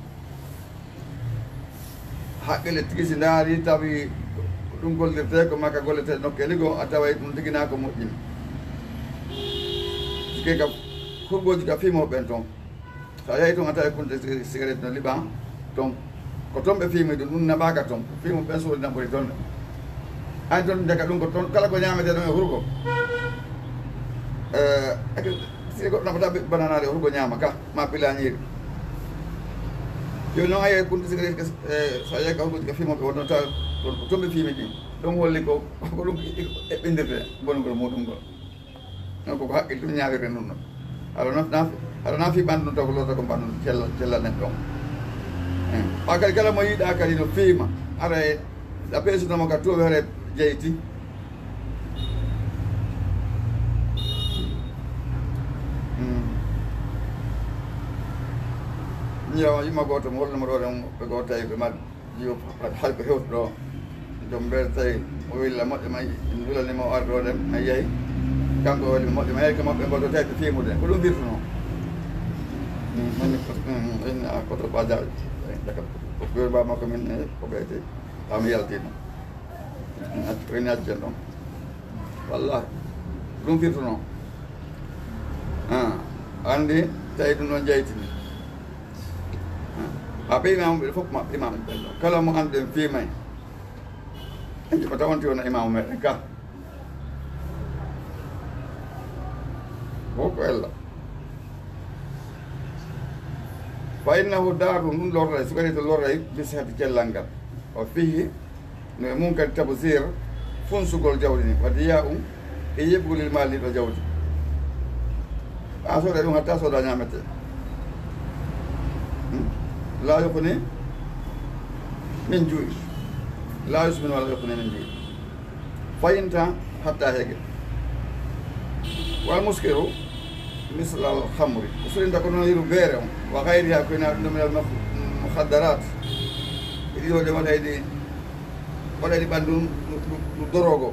Haqqille tigi si ndaari tawi ko ɗum gollirtee, ko makka golletee nokkeeli goo, a taway ɗum tiginaa ko moƴƴi. Sikke ka hurgooji ka fii mo ɓen toon. So a yahii toon, a taway kunte sig-, sigaret no liɓaa toon. Ko toon ɓe fiimi ɗum, ɗum naɓaaka toon. Ko fiimi ɓen soodi naɓori toon. Ay toon, ndeka ɗum ko toon, kala ko ñaametee ɗon e hurgo. Eh, eke, si goɗɗo naɓata bi-, bananaare, hurgo ñaama ka, ma pilañiiri. Jooni noon a yahii kunte sigaret ke, eh, so a yahii ka hurgo ka fiimi ɓe wonno tawa ko toon ɓe fiimi ɗin. Ɗum holli ko, ko ɗum eɓɓindirte bonugol muɗum ngol. Donc, ko haqqille tun ñaawirta ɗum ɗon. Haɗa naf-, naf-, haɗa nafi ɓanndu taw ko lorta ko ɓanndu cella, cella neɗɗo on. Eh, ɓa kadi kala mo yiɗa kadi no fiima, ara e, a peesitamo ka tuuɓe, hara e jeyti. Mm. Ñiiwa yumma gooto mo holno mo ɗo ɗen, ɓe goo tawi ɓe mari. Yo, hay ko hewtuɗo, joom mbele tawi o willa moƴƴo, ma en ndulanima o arde o ɗen, ma yehi. Kanko woni moƴƴo, ma heɗi ko maɓɓe ngo to tawi ɓe fiimude. Ko ɗum firtunoo. Min, min, min, min, a koto ɓadaaji. Ko ɓe ba makko min, eh, ko ɓeyde. Taw mi yaltiino. Min acci, min acci en ɗon. Wallahi. Ko ɗum firtunoo. Ah, anndi tawi ɗum ɗon jeytini. Ah, haa ɓe imaamu ɓe fof maɓɓe imaamu ɓen ɗon. Kala mo anndi en fiimay. En jaɓa tawanti wona imaamu meɗen ka. Ko ko ella. Fa innahu darrun, ɗum lorray, sukarii to lorray, bi sihhati cellal ngal. Wa fiihi, no e mum kadi tabzir, funsugol jawdi ni. Wa diyaa'un, e yeɓugol lil maali ɗo jawdi. A sooda ɗum hatta sooda ñaamete. Hmm? La yughni min juu'i. La yusminu wa la yughni min juu'i. Fayinta hatta heege. Wal muskiru mislal khamri. O suɗinta ko noon yeru beere on. Wa ghayriha ko ina ɗum minal mukh-, mukhaddarat. E ɗiɗo ɗe waɗayɗi, waɗayɗi ɓanndu ndu, ndu, ndu dorogo.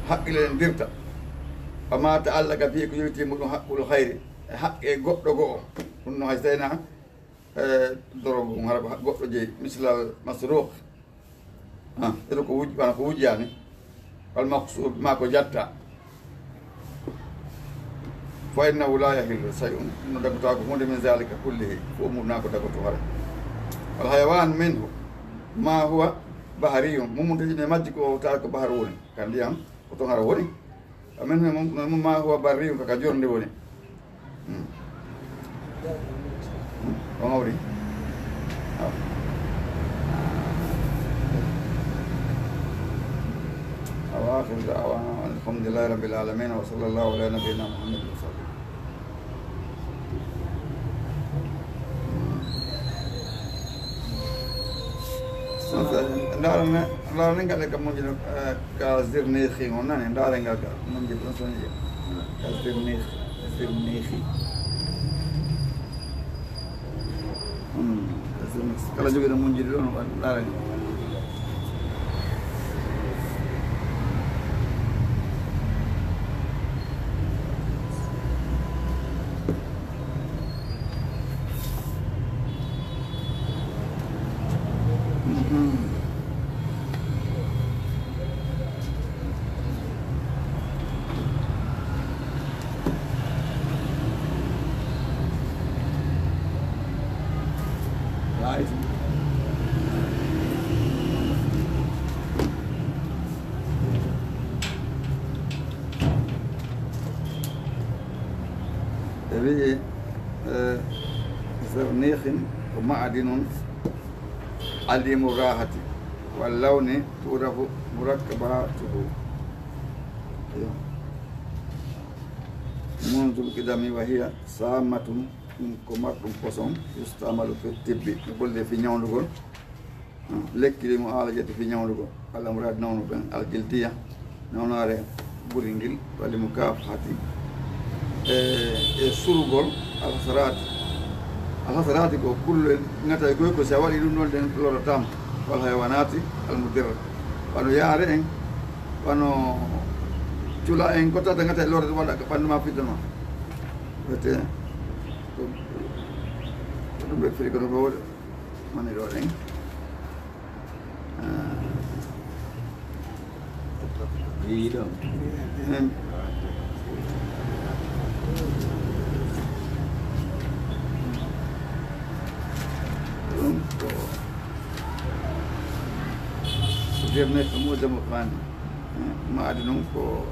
Haqqille ɗen dirta. Wa ma ta'allaqa fihi ko yowiti muɗum haqqul khayri. E haqqe goɗɗo go'o. Ɗum no hay so tawii na, eh, dorogo ngun hara ko goɗɗo jeyi. Mislal masruq. Ah, eɗo ko wuj-, wano ko wujjaani. Wal maqsuud, maa ko jatta. Fa innahu laa yahillu shay'un, no dagotaako huunde min zaalika kullihi, fof mum naa ko dagotoo hara. Wal hayawaanu minhu maa huwa bahriyun, mum mum taji ne majji ko tawa ko bahar woni, ka ndiyam, ko toon hara woni. Amin, mum, mum maa huwa barriyun, ko ka jorde woni. Hmm. Hmm? On hawri? Awa. Awa, akhiru da'wana an alhamdulillahi rabbil alamin, wa sallallahu ala nabiyyina Muhammadin wa sallam. Ndaara ne, ndaara ne ngaɗa ka moƴƴi no, eh, ka zirnixi on nani, ndaara ngal ka moƴƴi ɗon soni je. Ka zirnixi, zirnixi. Hmm, ka zirnixi. Kala jogiiɗo moƴƴi ɗon, ndaara ngal. E wi'i, eh, zernihin ko ma'adinun alimu rahati, wal lawni turafu murakkabatuhu. Iyo. Munzul qidami wa hiya samatun, ɗum ko marɗum poson, yustamalu fi tibbi, no golle fi ñawndugol. Lekki ɗi mo alajata fi ñawlugo, al amraad nawnu ɓen, al jildiya, nawnaare ɓuringil, wali mukafahati, e, e surugol, al hasaraati. Al hasaraati ko kulle ŋatay koy ko si a waɗi ɗum ɗon ɗen lorataama, wal hayawanaati, al mudirra. Wano yaare en, wano cula en, ko tata ŋatay lorata waɗa ka ɓanndu ma fitna ma. Wete, ko, ko ɗum ɓe firi kono ko Moni ɗo ɗen. Ah. Yiyi ɗon. Hmm. Ɗum ko Jerne ko Muusa mo Faani. Hmm. Maadi noon ko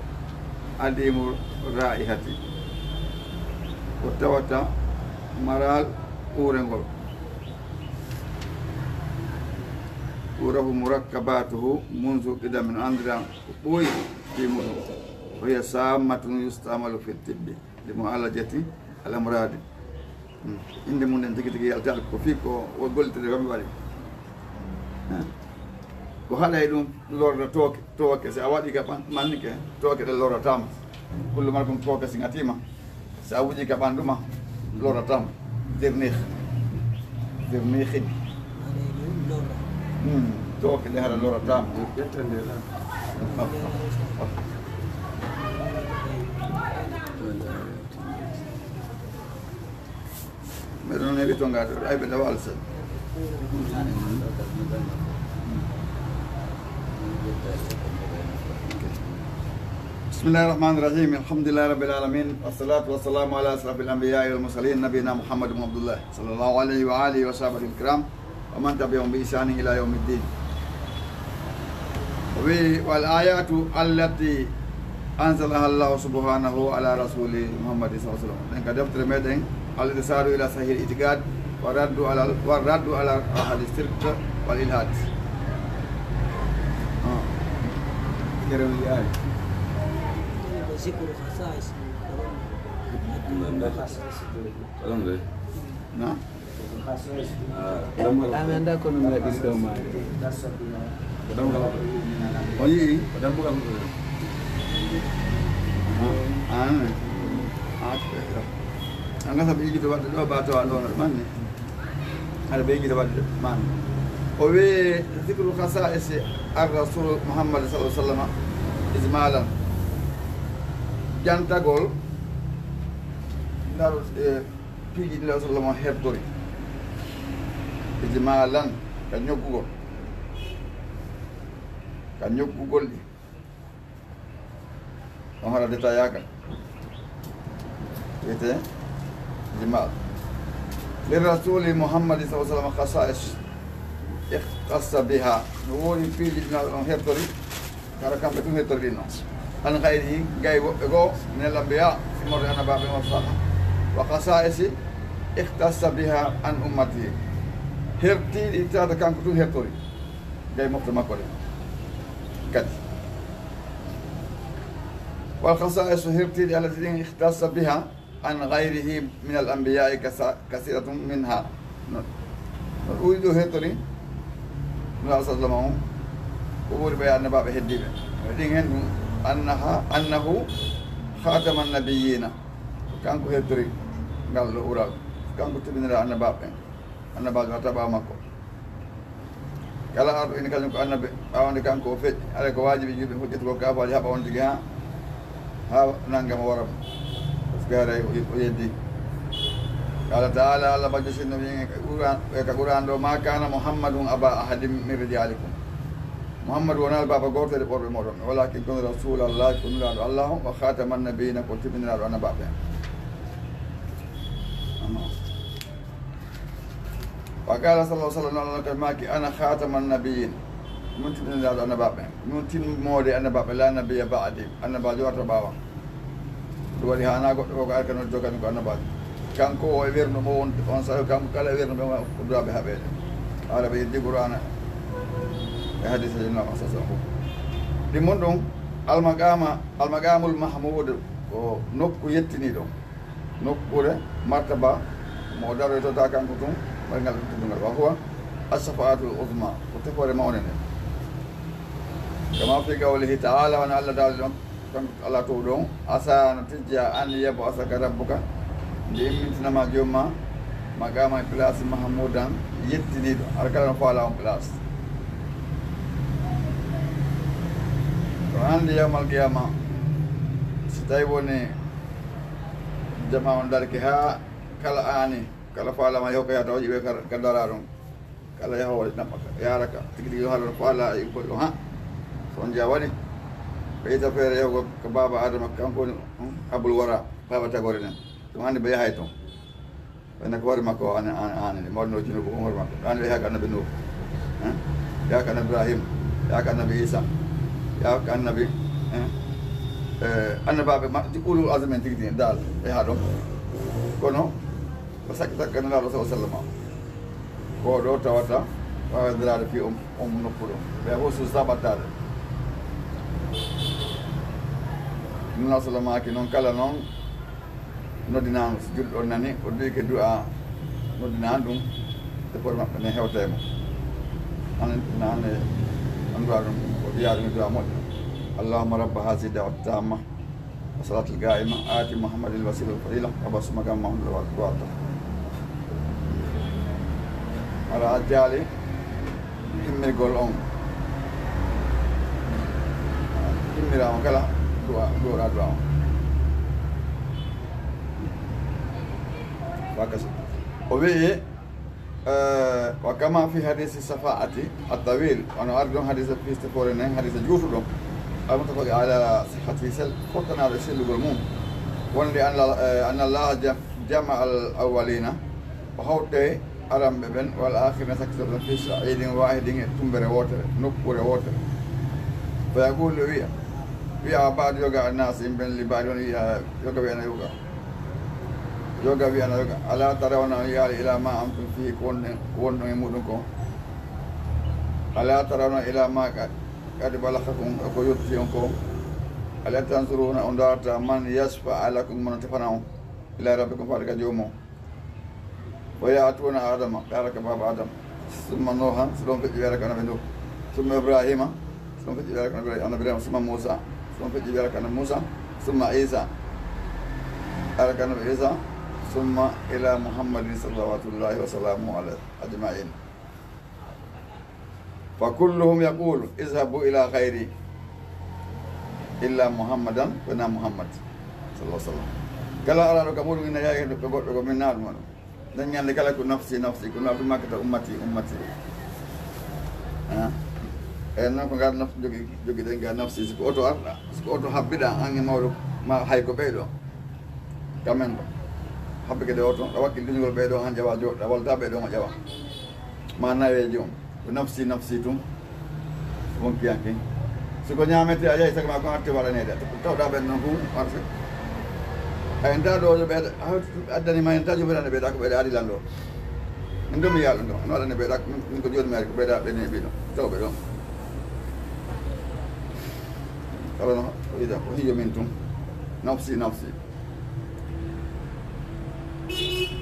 Alimu Raihati. Ko tawata maral uurengol. Turafu murakkabatuhu munzu qidam, no anndira ko ɓooyi fii muɗum. Wa hiya sammatun yustamalu fi tibbi li mu'alajati al amradi. Hmm. Innde mum en tigi tigi yaltaaki ko fii ko o gollitde ko mi waɗi. Hmm. Ko haɗay ɗum lorra tooke, tooke, si a waɗi ka ɓan-, mannike, tooke ɗe lorrataama. Kullu markum tooke si ngatiima. Si a wuji ka ɓanndu ma, lorrataama. Dirnih. Dirnihin. Hmm. Tooke ɗe hara lorrataama. Ƴettande lan. Ɓe tonngaaɓe, ay ɓe dawa alsel. بسم الله الرحمن الرحيم. الحمد لله رب العالمين. والصلاة والسلام على أشرف الأنبياء والمرسلين نبينا محمد بن عبد الله صلى الله عليه وآله وصحبه الكرام ومن تبعهم بإحسان إلى يوم الدين. Wi, والآيات التي أنزلها الله سبحانه على رسوله محمد صلى الله عليه وسلم. Ɗen ka deftere meɗen, الإرشاد إلى صحيح الاعتقاد والرد على، والرد على أهل الشرك والإلحاد. Ah. Kere wi ay. ذكر خصائص. Ɗon de. Na? Amin da kono mi waɗi ɗo maari. O yi'i? An. An gasa ɓe yigito waɗde ɗo ba tawa ɗo no manne. Aɗa ɓe yigito waɗde man. O wi ذكر خصائص الرسول محمد صلى الله عليه وسلم إجمالا. Jantagol ngal, e, piiji ɗi Rasul sallallahu alaihi wasallam hertori. Ijmalan, ka ñoggugol. Ka ñoggugol ɗi. On hara détaillaka. Wiyete ijmal. للرسول محمد صلى الله عليه وسلم خصائص اختص بها. No woodi piiji ɗi on hertori. Kala kamɓe tun hettorɗi non. عن غيره, gay woɓɓe goo, من الأنبياء, immorde annabaaɓe on saha. وخصائص اختص بها عن أمته. Hertiiɗi tawata kanko tun hettori. Gay mofte makko ɗen. Kadi. والخصائص, hertiiɗi التي ɗin اختص بها عن غيره من الأنبياء كث-، كثيرة منها. No, no ɗuuɗi ɗo hettori Nulaaɗo sallallahu alaihi wasallam on, ko ɓuri ɓe annabaaɓe heddiiɓe. E ɗin hen ɗum, أنها، أنه خاتم النبيين. Kanko hettori ngal ɗo ɓural. Kanko tibinira annabaaɓe ɓen. Annabaajo wata ɓaawo makko. Kala arɗo ina kañum ko annabi, ɓaawo nde kanko o feƴƴi, alay ko waajibi yimɓe fof ƴettugo kaafaaji haɓa on tigi haa, haa nannga mo wara mo. Parce que haray o, o yeddi. قال تعالى, Allah bajjo sinno wi'i e Qur'an, e ka Qur'an ɗo, ما كان محمد أبا أحد من رجالكم. Muhammadu wonaa baaba gooto e ɓorɓe mooɗon, ولكن kono رسول الله, ko Nulaaɗo Allah on, وخاتم النبيين, ko tibiniraaɗo annabaaɓe. Amma. وقال صلى الله عليه وسلم, Allah kadi maaki, أنا خاتم النبيين. Min tibiniraaɗo annabaaɓe. Min timmoode annabaaɓe, لا نبي بعدي. Annabaajo warata ɓaawo am. Ɗum waɗi haanaa goɗɗo ko, ko ari kadi jokka min ko annabaajo. Kanko o e werno mo won, on sawi kanko kala e werno ɓe ko duwaaɓe haɓeede. Haala ɓe yeddi Qur'aana e hadiisa e Nulaaɗo sallallahu alaihi wasallam. Ɗi mun ɗum, المقام، المقام المحمود, ko nokku yettiniiɗo. Nokkuure, martaba, mo o daroytota kanko tun, waɗi ngal teddungal. وهو الشفاعة العظمى, ko tefoore mawnde nden. كما في قوله تعالى, wano Allah daali ɗon, kanko Allah toowɗo on, عسى, no tijja, أن يبعثك ربك, nde immintina ma joom ma, مقاما, place, محمودا, yettiniiɗo, hara kala no faala on place. Ko anndi يوم القيامة, si tawi woni Jamaa on darike haa kala aani, kala faalaama yahu ka yahata o ƴiwe ka, ka dara ɗon. Kala yahu o naɓɓa ka, yaara ka. Tigi tigi yo haala no faala e ko ɗo ha. So on jaa waɗi, ɓe ita feere yahugo ka baaba Adama, kanko woni, um, abul wara, baaba tagore nden. Ɗum anndi ɓe yahay ton. Ɓe ko hoore makko o, an, an, an, mawɗo no junubu, hoore makko. An ɓe yaha ka annabi Nuh. Eh? Yaha ka annabi Ibrahim. Yaha ka annabi Isa. Yaha ka annabi, eh? Eh, annabaaɓe ma-, ulul azmi en tigi tigi, daal, ɓe haa ɗon. Kono, ko sakki sakki Nulaaɗo sallallahu alaihi wasallam. Ko ɗo tawata, waawediraade fii on, on nokku ɗo. Ɓe fof suusa ɓattaade. Nulaaɗo sallallahu alaihi wasallam aki noon kala noon, noddinaama, so julɗo on nani, o du'ike du'a noddinaama ɗum, e koore maɓɓe ne hewta e mum. An, an, an du'a ɗum, o du'a ɗum du'a moƴƴo. اللهم رب هذه الدعوة التامة والصلاة القائمة آت محمدا الوسيلة والفضيلة وابعثه مقاما محمودا الذي وعدته. Hara a jaali himmirgol on. Himmiraama kala du'a, du'a, du'a on. Faa ka so. O wi'i, eh, wa kama fi hadisi shafa'ati at-tawil, wano ari ɗon hadisa fiiste foore nden, hadisa juutuɗo. Al-muttafaqi ala sihhatihi, sel-, fottanaaɗo e sellugol mum. Wonde anna, eh, anna Allaha ja-, jama'a al-awwalina, o hawte aranɓe ɓen, wal akhirina, sakkitoɓe ɓen, fi sa'idin wahidin, e tumbere wootere, nokkuure wootere. Fa yaqulu, wi'a, wi'a ba'du, yoga, annas, yimɓe ɓen, li ba'di, on wi'a, yoga wi'ana yoga. Yoga wi'ana yoga, ala tarawna, on yi'aali, ila ma antum fihi, ko wonɗen, ko wonɗon e muɗum ko? Ala tarawna ila ma qa-, qad balaghakum, ko yotti on ko? Ala tanzuruna, on ndaarata, man yashfa'u lakum, mo no tefana on, ila rabbikum, faade ka joomum on. Wa ya'tuna Adama, ɓe ara ka baaba Adama. Summa Nuhan, si ɗon feƴƴi ɓe ara ka Annabi Nuh. Summa Ibrahima, si ɗon feƴƴi ɓe ara ka Annabi Ibrahima. Summa Musa, si ɗon feƴƴi ɓe ara ka Annabi Musa. Summa Isa, ara ka Annabi Isa. Summa ila Muhammadin salawatullahi wa salamuhu alayhi ajma'in. Fa kulluhum yaqulu, "Izhabu ila khayri, illa Muhammadan, wona Muhammad, sallallahu alaihi wasallam." Kala araaɗo ka muɗum ina yahi ko goɗɗo ko min naaɗuma ɗum. Nden ñande kala ko nafsi, nafsi, ko naaɗum makkata ummati, ummati. Ah. En noon ko ngar nafsi jogi, jogiɗen ga nafsi, si ko oto arɗa, si ko oto habbiɗa, an e mawɗo, ma hay ko ɓeyɗo. Kamen ɗo. Habbe kadi oto, a wakkil duñgol ɓeyɗo, an ƴawa joɗɗa, walta ɓeyɗo mo ƴawa. Ma naweejo on, ko nafsi, nafsi tun, wonkiyanke. Si ko ñaamete, a yahi saka ma ko arte waɗaneede, tawɗa ɓen noon fof arte. A enta ɗo yo ɓeyda, a hawti addani ma enta jumɓe ɗan ɓeyda ko ɓeyda adi lan ɗo. Min ɗo mi yaala ɗo, no waɗane ɓeyda, min ko jooni mi ari ko ɓeyda ɓe neeɓi ɗo, tawɓe ɗo. Kala no, o wiida, ko hijo min tun, nafsi, nafsi.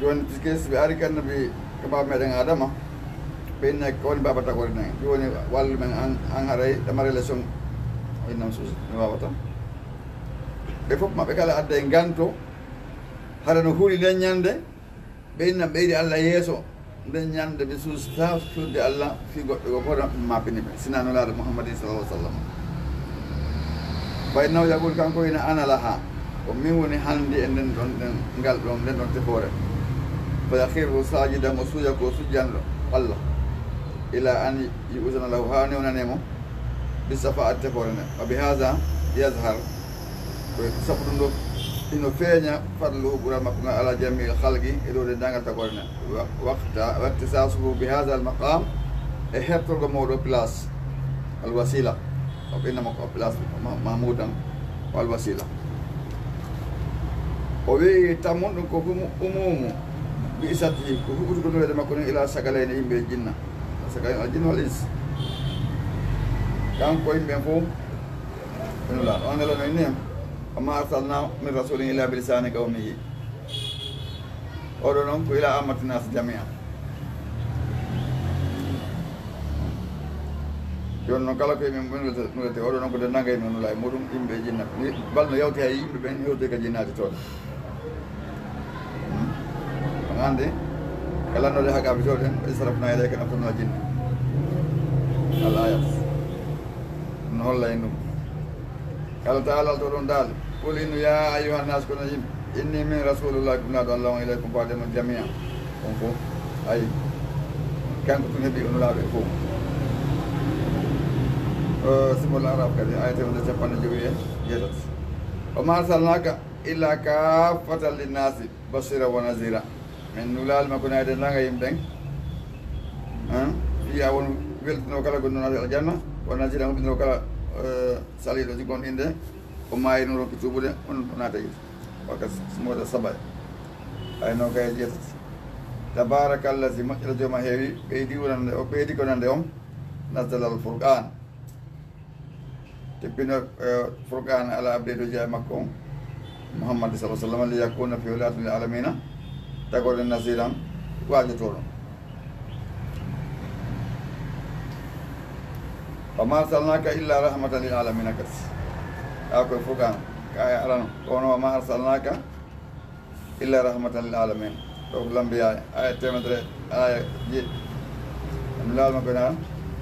Jooni, puisque si ɓe ari ka Annabi, ka baaba meɗen Adama, ɓe inna ko woni baaba tagore nden. Jooni, wallu men an, an haray ɗama relation. O inna mi suusi, mi waawata. Ɓe fof maɓɓe kala adda e nganto, hara no huuli nden ñande, ɓe inna ɓeydi Allah yeeso. Nden ñande ɓe suusi taa furde Allah fii goɗɗo goo, kono ɓe maapini ɓe, sinaa Nulaaɗo Muhammadin sallallahu alaihi wasallam. Fa innahu yaqulu, kanko ina, "Ana laha, ko min woni hannde e nden ɗon, nden, ngal ɗon, nden ɗon tefoore." Fa yakhirru sajidan, o suuya ko sujjanɗo Allah, ila an yu'zana lahu, haa newnanee mo, bi shafa'ati, tefoore nden. Wa bi hadha yazhar, ko sabu ɗum ɗo ino feeña fadluhu, ɓural makko ngal, ala jami'il khalqi, e dow denndaangal tagore nden. Wa-, waqta, waqtisasuhu bi hadha al maqam, e hertorgo mawɗo place, al wasila. O ɓe innama ko place ma-, mahmudan, o al wasila. O wi'i tammun ɗum ko humu-, umumu bi isatihi, ko huɓɓutugo nuweede makko nden ila saqalayni, yimɓe e jinna. Saqalayni al jinn wal ins. Kanko yimɓe fof, ɓe nulaaɗo. On Nelaaɗo inni, "Wa ma arsalna min rasulin illa bi lisani qawmihi." Oɗo noon ko ila ammati nas jami'an. Jooni noon kala ko yimɓe mum nulete, nulete, oɗo noon ko denndaangal yimɓe nula e muɗum, yimɓe e jinna. Ni bal no yawti hay yimɓe ɓen hewti ka jinnaaji toon. Hmm? On anndi, ka lanndode haqqaaɓe toon en, "Wa iz sarafna ilayka nafaran minal jinni." Al ayat. No holla en ɗum. Qala ta'ala, to ɗon daali, "Qul innu ya ayyuhan nas, kono yimɓe, inni min rasulullah, ko nulaaɗo Allah on, ilaykum, faade mon jami'an." On fof, ayi, kanko tun heɓi o nulaaɗo e fof. Eh, Suratul Araf kadi, aya teemedere capanɗe jowi e jeetati. "Wa ma arsalnaka illa kaffatan linnasi bashira wa nazira." Min nulaali ma ko nayi denndaangal yimɓe ɓen. Han? Fii a won weltinoo kala gonɗo naata aljanna, wa nazira huɓinoo kala, eh, saliiɗo si gonɗinde, o maayi no ronki tuubude, on o naata yiite. Wakka s-, Suratul Saba. Ay no kay jeetati. Tabaarakallazi, moƴƴere jooma heewi, ɓeydi wonande o, ɓeydi ko nande on, nazzala al furqaan. Teppino, eh, Furqaan ala abdi, dow jaaɓi makko on, Muhammad sallallahu alaihi wasallam, li yakuna fi hudan lil alamina, tagore naziran, waajotooɗo. Wa ma arsalnaka illa rahmatan lil alamina kadi. A ko Furqaan, ka aya arano, kono wa ma arsalnaka illa rahmatan lil alamin. Ɗo ko Lambiyaa, aya teemedere, aya jeeɗiɗi. Nulaaɗo makko na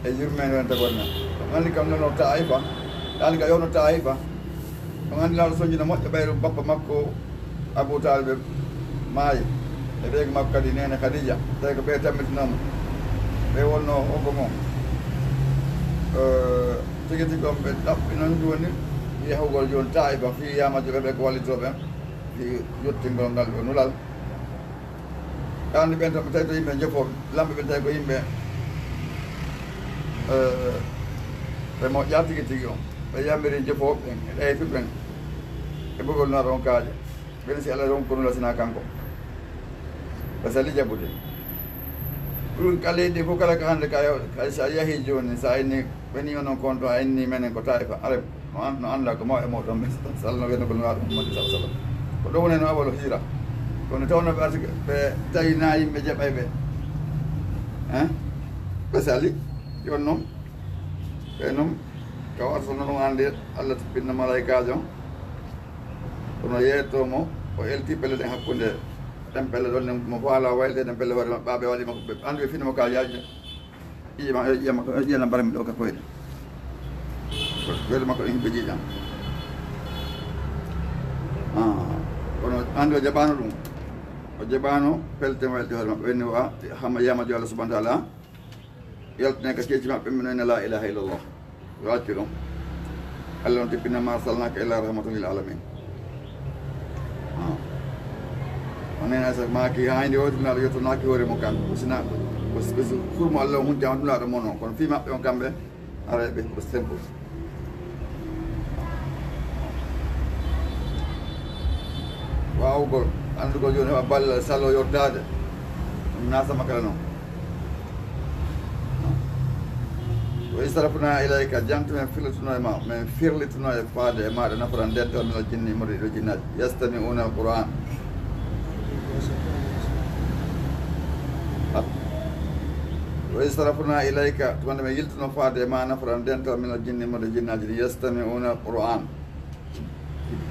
e yurmeende on tagore na. On anndi kam noon o Taa'ifa, ɗaani ka yowno Taa'ifa. On anndi Nulaaɗo sonjino moƴƴo ɓayru bappa makko Abu Taalib maayi. E ɓeyngu makko kadi, neene Khadija, tawi ko ɓe tammitinoo mo. Ɓe wonnoo hoggo mo. Eh, tigi tigi on ɓe ɗaɓɓi noon jooni yahugol jooni Taa'ifa, fii yamaajo ɓe, ɓe ko wallitooɓe, fii yottingol ngal ɗo nulal. Ɓe anndi ɓen tan, ɓe tawi ko yimɓe jofooɓe, lamɓe ɓen tawi ko yimɓe, eh, ɓe moƴƴaa tigi tigi on. Ɓe yamiri jofooɓe ɓen, e ɗaytuɓe ɓen, e ɓoggol Nulaaɗo on kaaƴe. Ɓen si Allah ronku nula sinaa kanko. Ɓe sali jaɓude. Ɗum ka leydi fof kala ka hannde ka yo-, ka si a yahii jooni, so a inni, ɓe ni onon kon to a inni menen ko Taa'ifa, Arab, no an-, no annda ko mawɓe mooɗon ɓe, salno wiyata ko Nulaaɗo Muhammad sallallahu alaihi wasallam. Ko ɗum woni no awalu hijra. Kono tawno ɓe arti, ɓe tawi na yimɓe jaɓay ɓe. Hein? Ɓe sali, yon noon, ɓe noon, ka warta noon ɗum annde, Allah tippinno malaykaajo. Kono yeeto mo, o elti pelle ɗen hakkunde. Ɗen pelle ɗon, ɗen mo faala wayde, ɗen pelle hoore maɓɓe, ɓe waɗi makko, ɓe anndi ɓe fini mo ka yaaji. Ƴiƴe ma-, ƴiƴe makko, ƴiƴe na mbarmi ɗo ka koyɗe. Koyɗe makko ɗen himɓe ƴiiƴam. Ah, kono anndi o jaɓaano ɗum. O jaɓaano pelte mo elti hoore maɓɓe. Ɓe ni wa, hama yamaajo Allah subhanahu wa ta'ala. Yaltine ka ceeci maɓɓe, min no inna la ilaha illallah. Yo accu ɗum. Allah on tippina, "Ma arsalnaka illa rahmatan lil alamin." Ah. O nena sa maaki haa inde o Nulaaɗo yottonaaki hoore mo kan. O sina, o, o, o hurmo Allah on hunti on Nulaaɗo mon on. Kono fii maɓɓe on kamɓe, aray ɓe ko sempo. Waawugol, anndugol jooni heɓa ballal salo yottaade. Ɗum na sama kala noon. Wa iz sarafna ilayka, janto men firlituno e ma, men firlituno e faade e maaɗa nafaran dental minal jinni, immorde e ɗo jinnaaji. Yastami'una al-Qur'an. Wa iz sarafna ilayka, tuma nde men yiltuno faade e ma nafaran dental minal jinni, immorde e jinnaaji ɗin. Yastami'una al-Qur'an.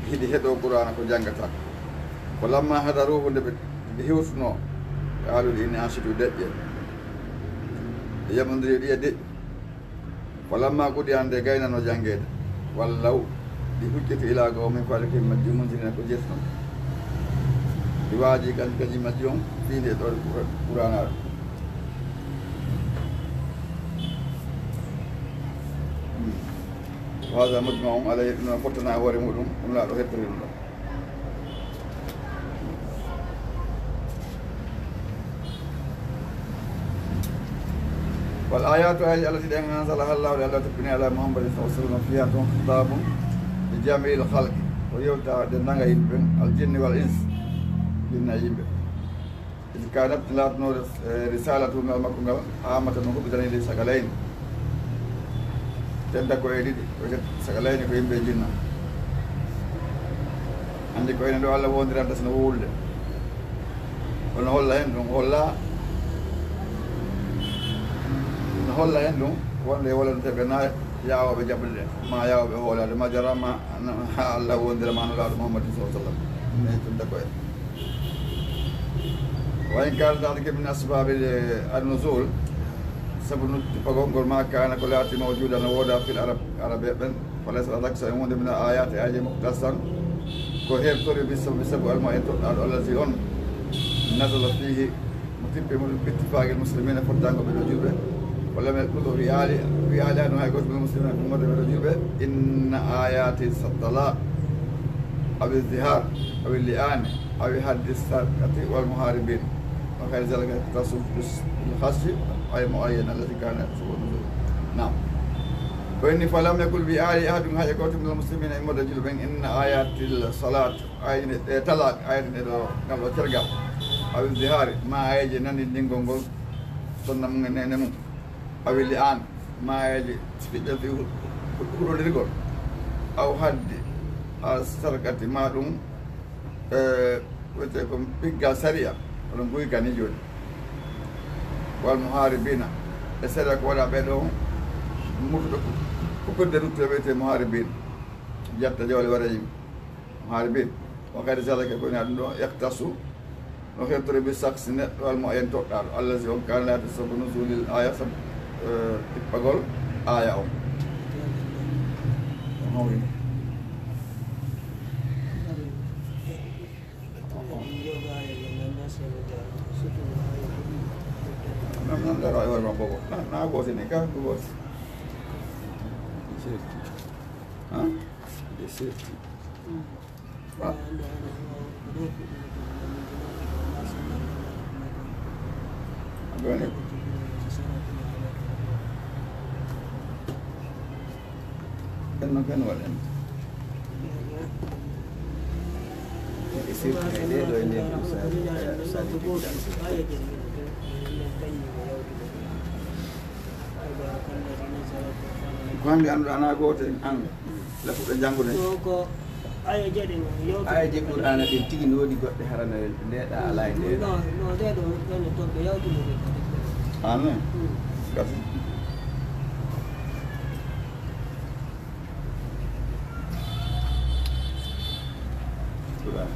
Hiɗi heɗoo Qur'aana ko janngata. Falamma hadaruhu, nde ɓe, ɓe hewtunoo, qaalu, inni ansitu, deƴƴe. Ɓe yamondiri ɗiya deƴƴu. Falamma qudiya, nde gaynano janngeede, wallaw, ɗi hucciti ila qawmihim, faade ko yimɓe majji, munzirina, ko jeetuno. Ɗi waaji kan, kaji majji on, fii nde ɗo Qur'aana. Wa haza mujma'un alayhi, ɗum no fottana e hoore muɗum, ɗum laaɗo hettori ɗum ɗo. Wal ayatu, ayaaji Allah ɗi ɗen, anzalaha Allahu, ɗi Allah toppini ala Muhammadin sallallahu alaihi wasallam, fiha tun khitabun li jami'il khalqi, ko yewta denndaangal yimɓe ɓen, al jinni wal ins, jinna e yimɓe. Iz kanat, laatanoore, eh, risalatu ngal makko ngal, amata no huɓɓitani li sakalayni. Tenta ko e ɗiɗi, ko sakalaini ko yimɓe e jinna. Anndi ko enen ɗo Allah wondiranta sino wowlude. Kono holla hen ɗum, holla, no holla hen ɗum, wonde wonande ɓe na yawooɓe jaɓude, ma yawooɓe hoolaade, ma jara, ma, ha Allah wondira ma Nulaaɗo Muhammadin sallallahu alaihi wasallam. Ne tenta ko e Wa in kana dhalika min asbabi an-nuzul, sabu nu-, tippagol ngol, ma kana ko laati mawjudan no wooda fil arab, arabe ɓen, fa laysa dhalika shay'un, wonde min al ayati, ayaaji mukhtasan, ko hertori bi sababi, sabu alma en toɗɗaaɗo allazi on, nazala fihi, mo tippi mo bittifaqil muslimina, fottango ɓe ɗo julɓe, wa lam yaqulu wi ali, wi ali anu hay goto min muslimina, ko mode ɓe ɗo julɓe, inna ayati sattala, aw izdihar, aw li'ani, aw haddi sarqati wal muharibin. Wa ghayri dhalika yahtassu bil khassi ay muayyan allati kana sababu nuzul. Naam. Ko inni, falam yakul bi ali ahadun, hay gooto minal muslimina, immorde julɓe ɓen, inna ayatil salat, ayne ɗe talaq, ayne ɗe ɗo, ngal ɗo cergal. Aw izdihari, ma ayeje nandindingol ngol, sonna mum e nene mum. Aw li'an, ma ayeje ɓiɓɓe fi hu-, hu-, huɗodirgol. Aw haddi al sarqati, ma ɗum e, wiyetee ko piggal sariya, hono guyka ni jooni. Wal muharibina, e sariya ko waɗa ɓe ɗo murtuɓe ko, ko firde ruttuɓe wiyetee muharibin. Jatta jawle waɗa yimɓe. Muharibin. Wa ghayri zalika, ko ina ɗum ɗo yahtassu, no hertori bi shakhsi neɗɗo al muayyan toɗɗaaɗo. Allazi on kana laati sababu nuzulil aya, sabu, eh, tippagol aya on. On hawri. Ndaro e hoore ma bobo. Na, na goote ne, ka ko goote. Safety. Ha? Nde safety. Ba. Abone. Ken no ken waɗen. E sirkini ɗe ɗo e nder ɗum sali, sali. Ko hannde annduɗaa na gooto en an, lafuɗo janngude. Ɗo ko aya jeɗe o yewta. Aya jeɗe Qur'aana ɗin tigi no woodi goɗɗe harana ndeɗa alaa e ndeɗa. No, no, ndeɗo ɗon e toɓɓe yawtude. Amin. Hmm. Gasi. Qur'an.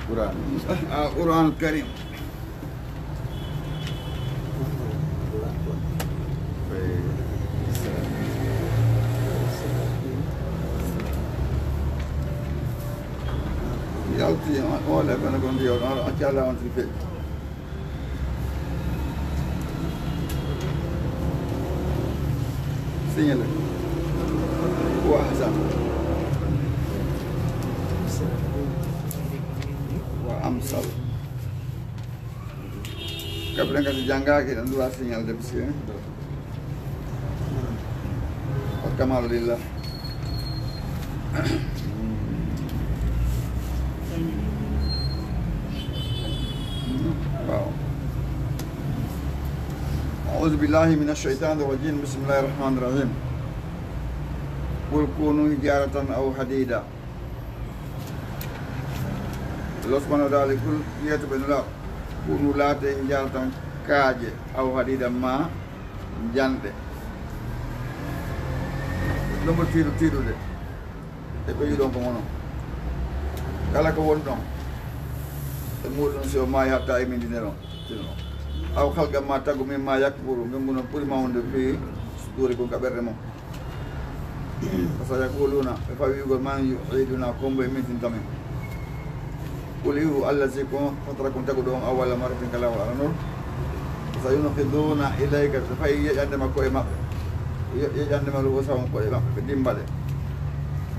Qur'an. Ah, Qur'an Karim. Yalti, on, on le kono kon diyo, on, on cala on ti fe. Signale. Wa Hasan. Wa Amsal. Kabiren kadi janngaaki, ɗan ɗuwa signal de, monsieur. Wa kamalu lillah. Waaw. أعوذ بالله من الشيطان الرجيم. بسم الله الرحمن الرحيم. قل كونوا حجارة أو حديدا. Allah subhanahu wa ta'ala kul, wiyata ɓe nula, kunu laate jaratan kaaƴe, aw hadiidan ma janɗe. Ɗum ko tiiɗu-, tiiɗude. E ɓe yiɗon ko ngono. Kala ko woni ɗon. E muɗum si o maayi hatta e mindine ɗon. Tino. Aw halqan ma tagu min ma yakburu, ngam ɗum ɓuri mawnude fi sudurikum ka ɓerɗe mon. Fa sayaquluna, ɓe fawi wi'ugol, man yu'iduna, ko hombo e mintinta min. Qul wi'u, allazi ko fatarakum taguɗo on awwala marratin ka laawol aranol. Fa sayunghiduna ilayka, ɓe fawi yeƴande makko e maɓɓe. Ye-, yeƴande ma ru'usahum ko'e maɓɓe, ɓe dimba ɗe.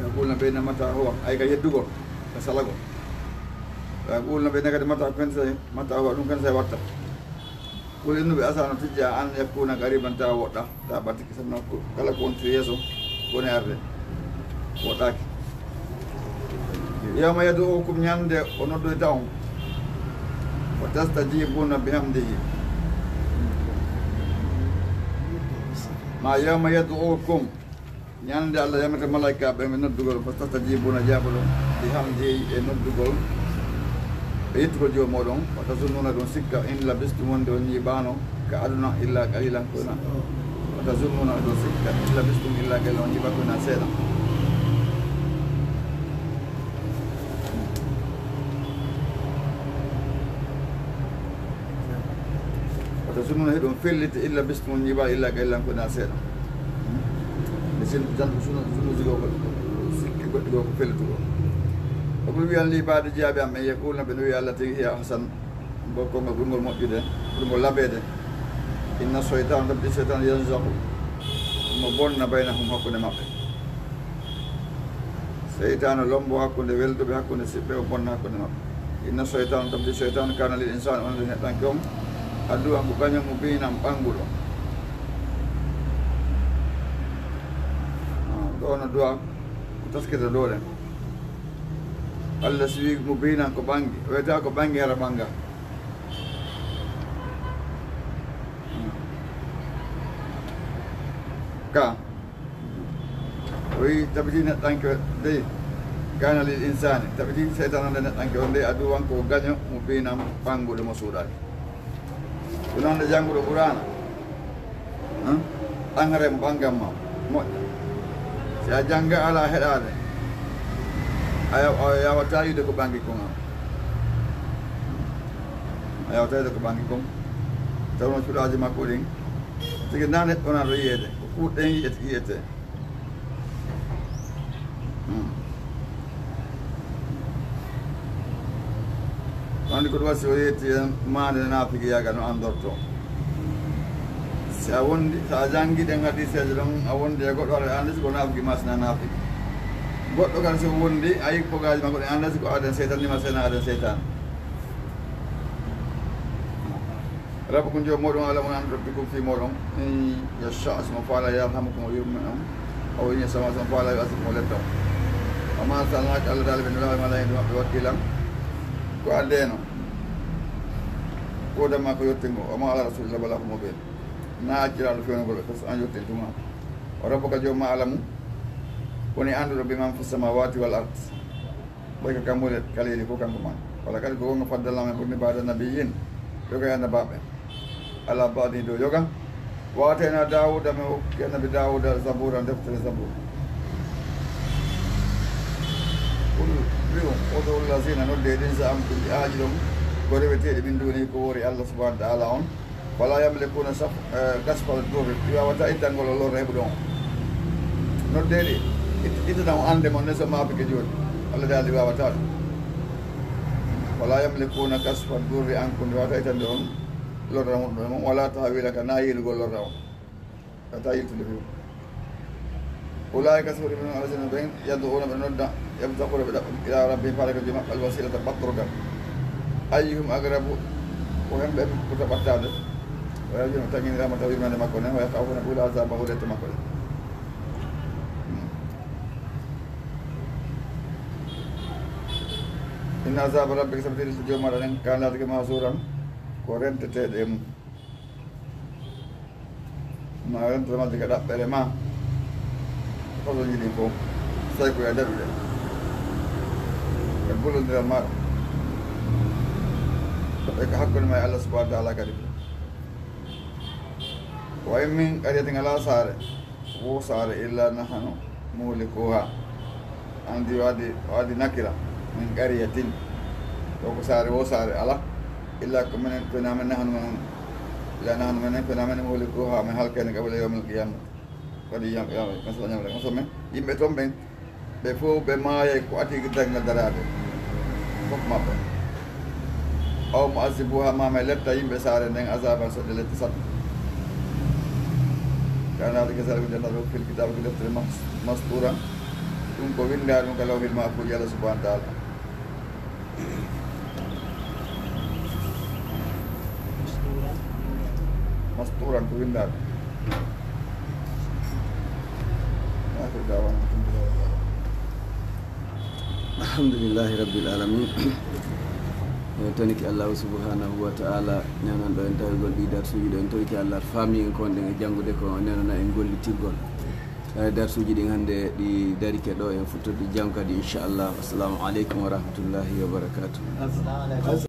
Yaquluna ɓe na mata huwa, ay ka yeddugol, ka salagol. Yaquluna ɓe na kadi mata ken sey, mata huwa, ɗum ken sey watta. Qul innu ɓe asa no tijja an yakuna qariban ta woɗɗa, ta ɓattike sabu no ko kala ko woni to yeeso woni arde. Woɗɗaaki. Yawma yad'ukum, ñande o noddoyta on. Wa tastajibuna bihamdihi. Ma yawma yad'ukum. Ñande Allah yamata malaika ɓe ɓe noddugol, fa tastajibuna, jaaboɗon, bi hamdi, e noddugol, e yettugol Joomi mooɗon, wa tazunnuna, ɗon sikka, in labistum, wonde on ñiiɓaano, ka aduna, illa qalilan, ko na, wa tazunnuna, ɗon sikka, in labistum, illa qalilan, on ñiiɓa ko na seeɗa. Wata sunnuno heɗon felliti illa bistum ñiiɓa illa gaylan ko na seeɗa. Nde sin jan sunu, sunu zigo ko sikki goɗɗi go ko fellitugo. Ko ɗum wiyan li baade jiyaaɓe am, en yaquluna, ɓe no wiya Allah tigi hiya ahsan, ngol konngol ɓurngol moƴƴude, ɓurngol labeede. Inna shaytana, tabiti shaytan, yanzahu, mo bonna baynahum, hakkunde maɓɓe. Seytaane lombo hakkunde welduɓe, hakkunde siɓɓe, o bonna hakkunde maɓɓe. Inna seytaane, tabiti seytaane, kaana lil insaani, on neɗɗanke on, aduwan ko gaño mubiinan ɓannguɗo. Ah, ɗo no duwa ko taskirta doole. Allah si wii mubiinan ko ɓanngi, o wiyata ko ɓanngi hara ɓannga. Ka. O wi'i, tabiti neɗɗanke dey, kaana lil insaani, tabiti seytaane on de neɗɗanke on dey, aduwan ko gaño mubiinan ɓannguɗo mo suuɗaaki. Ɗum noon nde jannguɗo Qur'aana, hmm? An haray mo ɓanngan ma, moƴƴa. Si a jannga alaa heɗaade, a yaw-, a yaawataa yiide ko ɓanngi kon an. A yaawataa yiide ko ɓanngi kon. Tawnoo cuɗaaji makko ɗin, tigi na neɗɗo na ɗo yiyeede, ko kuuɗe ɗen yiyete, yiyete. Hmm. Anndi ko ɗum waɗi si o yetti en maande naafigiyaagal no anndortoo. Si a wondi, so a janngi ɗen hadiiseeje ɗon, a wondi e goɗɗo, aɗa anndi si ko naafigi maa si na naafigi. Goɗɗo kadi si o wondi, a yi pogaaji makko ɗen, annda si ko aaden seytan ni maa si na aaden seytan. Rabbukum joomi mooɗon aalamu on anndi rabbikum fii mooɗon. In yasha, si mo faala, yarhamukum, o yurmin on. Aw in yasha, si mo faala, yu'adhibkum, o letta on. Wa ma arsalnaaka, Allah daali ɓe nulaaɓe ma alayhim maɓɓe wakiilan. Ko a ndeeno. Ko damma ko yottingo. Wa ma ala rasuuli illa balaaghul mubiin. Na acciraaɗo fewnugol ɓe, parce que an yottin tuma. Wa rabbuka joomi ma aalamu. Woni annduɗo biman fis samaawaati wal ard. Ɓay ko kammuule kaleeli fof kanko man. Wala kadi ko wonga faddalnaa men ɓurni baada nabiyyin, yoga e annabaaɓe. Ala baadi dow yoga. Wa aataynaa Daawuda, men okki annabi Daawuda Zabuura, deftere Zabuur. Qul, wi'u, ud'u llaziina, nodde ɗin za'amtum, ɗi aaji ɗon, ko reweteeɗi min duuni ko woori Allah subhaanahu wa ta'aala on. Falaa yamlikuuna saf-, eh, kashfa durri, ɗi waawataa ittangol lorra heɓuɗo on. Noddeeɗi, it-, ittata on annde mon ne so maapike jooni. Allah daali ɗi waawataa ɗum. Falaa yamlikuuna kashfa durri ankum, ɗi waawataa ittande on lorra muɗum e mon, walaa tahwiila, ka naa yiilugol lorra on. Ka taa yiltude few. Ulaa'ika, sifori ɓe noon, allazina ɓen, yad'uuna ɓe nodda, yabtaquuna ɓe ɗaɓɓa, ilaa rabbihim, faade ka Joomi maɓɓe, alwasiilata, ɓattorgal. Ayyuhum aqrabu, ko hemɓe ɓe ɓurta ɓattaade. Wa yarjuuna, ɓe taŋŋini rahmatahu, yurmeende makko nden, wa yakhaafuuna, ɓe hula azaabahu, lette makko ɗen. Inna azaaba rabbika, sabu tigi lette Joomi maaɗa nden, kaana, laatike, mahzuuran, ko renteteeɗo e mum. Ma rento majje ka ɗaɓɓere ma. Façon ji ɗin fof, tawi ko e daɗuɗe. E gollondiral ma ɗum. E ko hakkunde ma e Allah subhanahu wa ta'ala kadi fof. Wa in min qaryatin, alaa saare, wo saare, illa nahnu muhlikuha. Anndi waadi, waadi nakira, min qaryatin. Ɗo ko saare, wo saare alaa. Illa ko menen, ko na men nahnu men, illa nahnu menen, ko na menen muhlikuha, men halkene qabla yawmil qiyamah. Kadi yam-, yam-, masala ñamre, masala men, yimɓe ton ɓen, ɓe fof ɓe maayay ko ati dañngal daraade. Fof maɓɓe. Aw mu'azzibuha, ma men letta yimɓe saare nden azaban sodde lette sappo. Kana daalika, sara ko jannata o fil kitaabi ko deftere mas-, mastuura. Ɗum ko winndaade ɗum ka lawhil mahfuuji Allah subhanahu wa ta'ala. Mastuuran ko winndaade. Aahiru da'waana alhamdulillahi rabbil aalamiin. Alhamdulillahi rabbil aalamiin. En tonike Allahu subhanahu wa ta'ala, nenanɗo en tawigol ɗi darsuuji ɗo, en tonike Allah faami en ko wonɗen e janngude ko, nenana en gollitirgol. Eh, darsuuji ɗin hannde ɗi darike ɗo, en futtorɗi jam kadi, inchallah. Assalamu aleykum wa rahmatullahi wa barakatuh.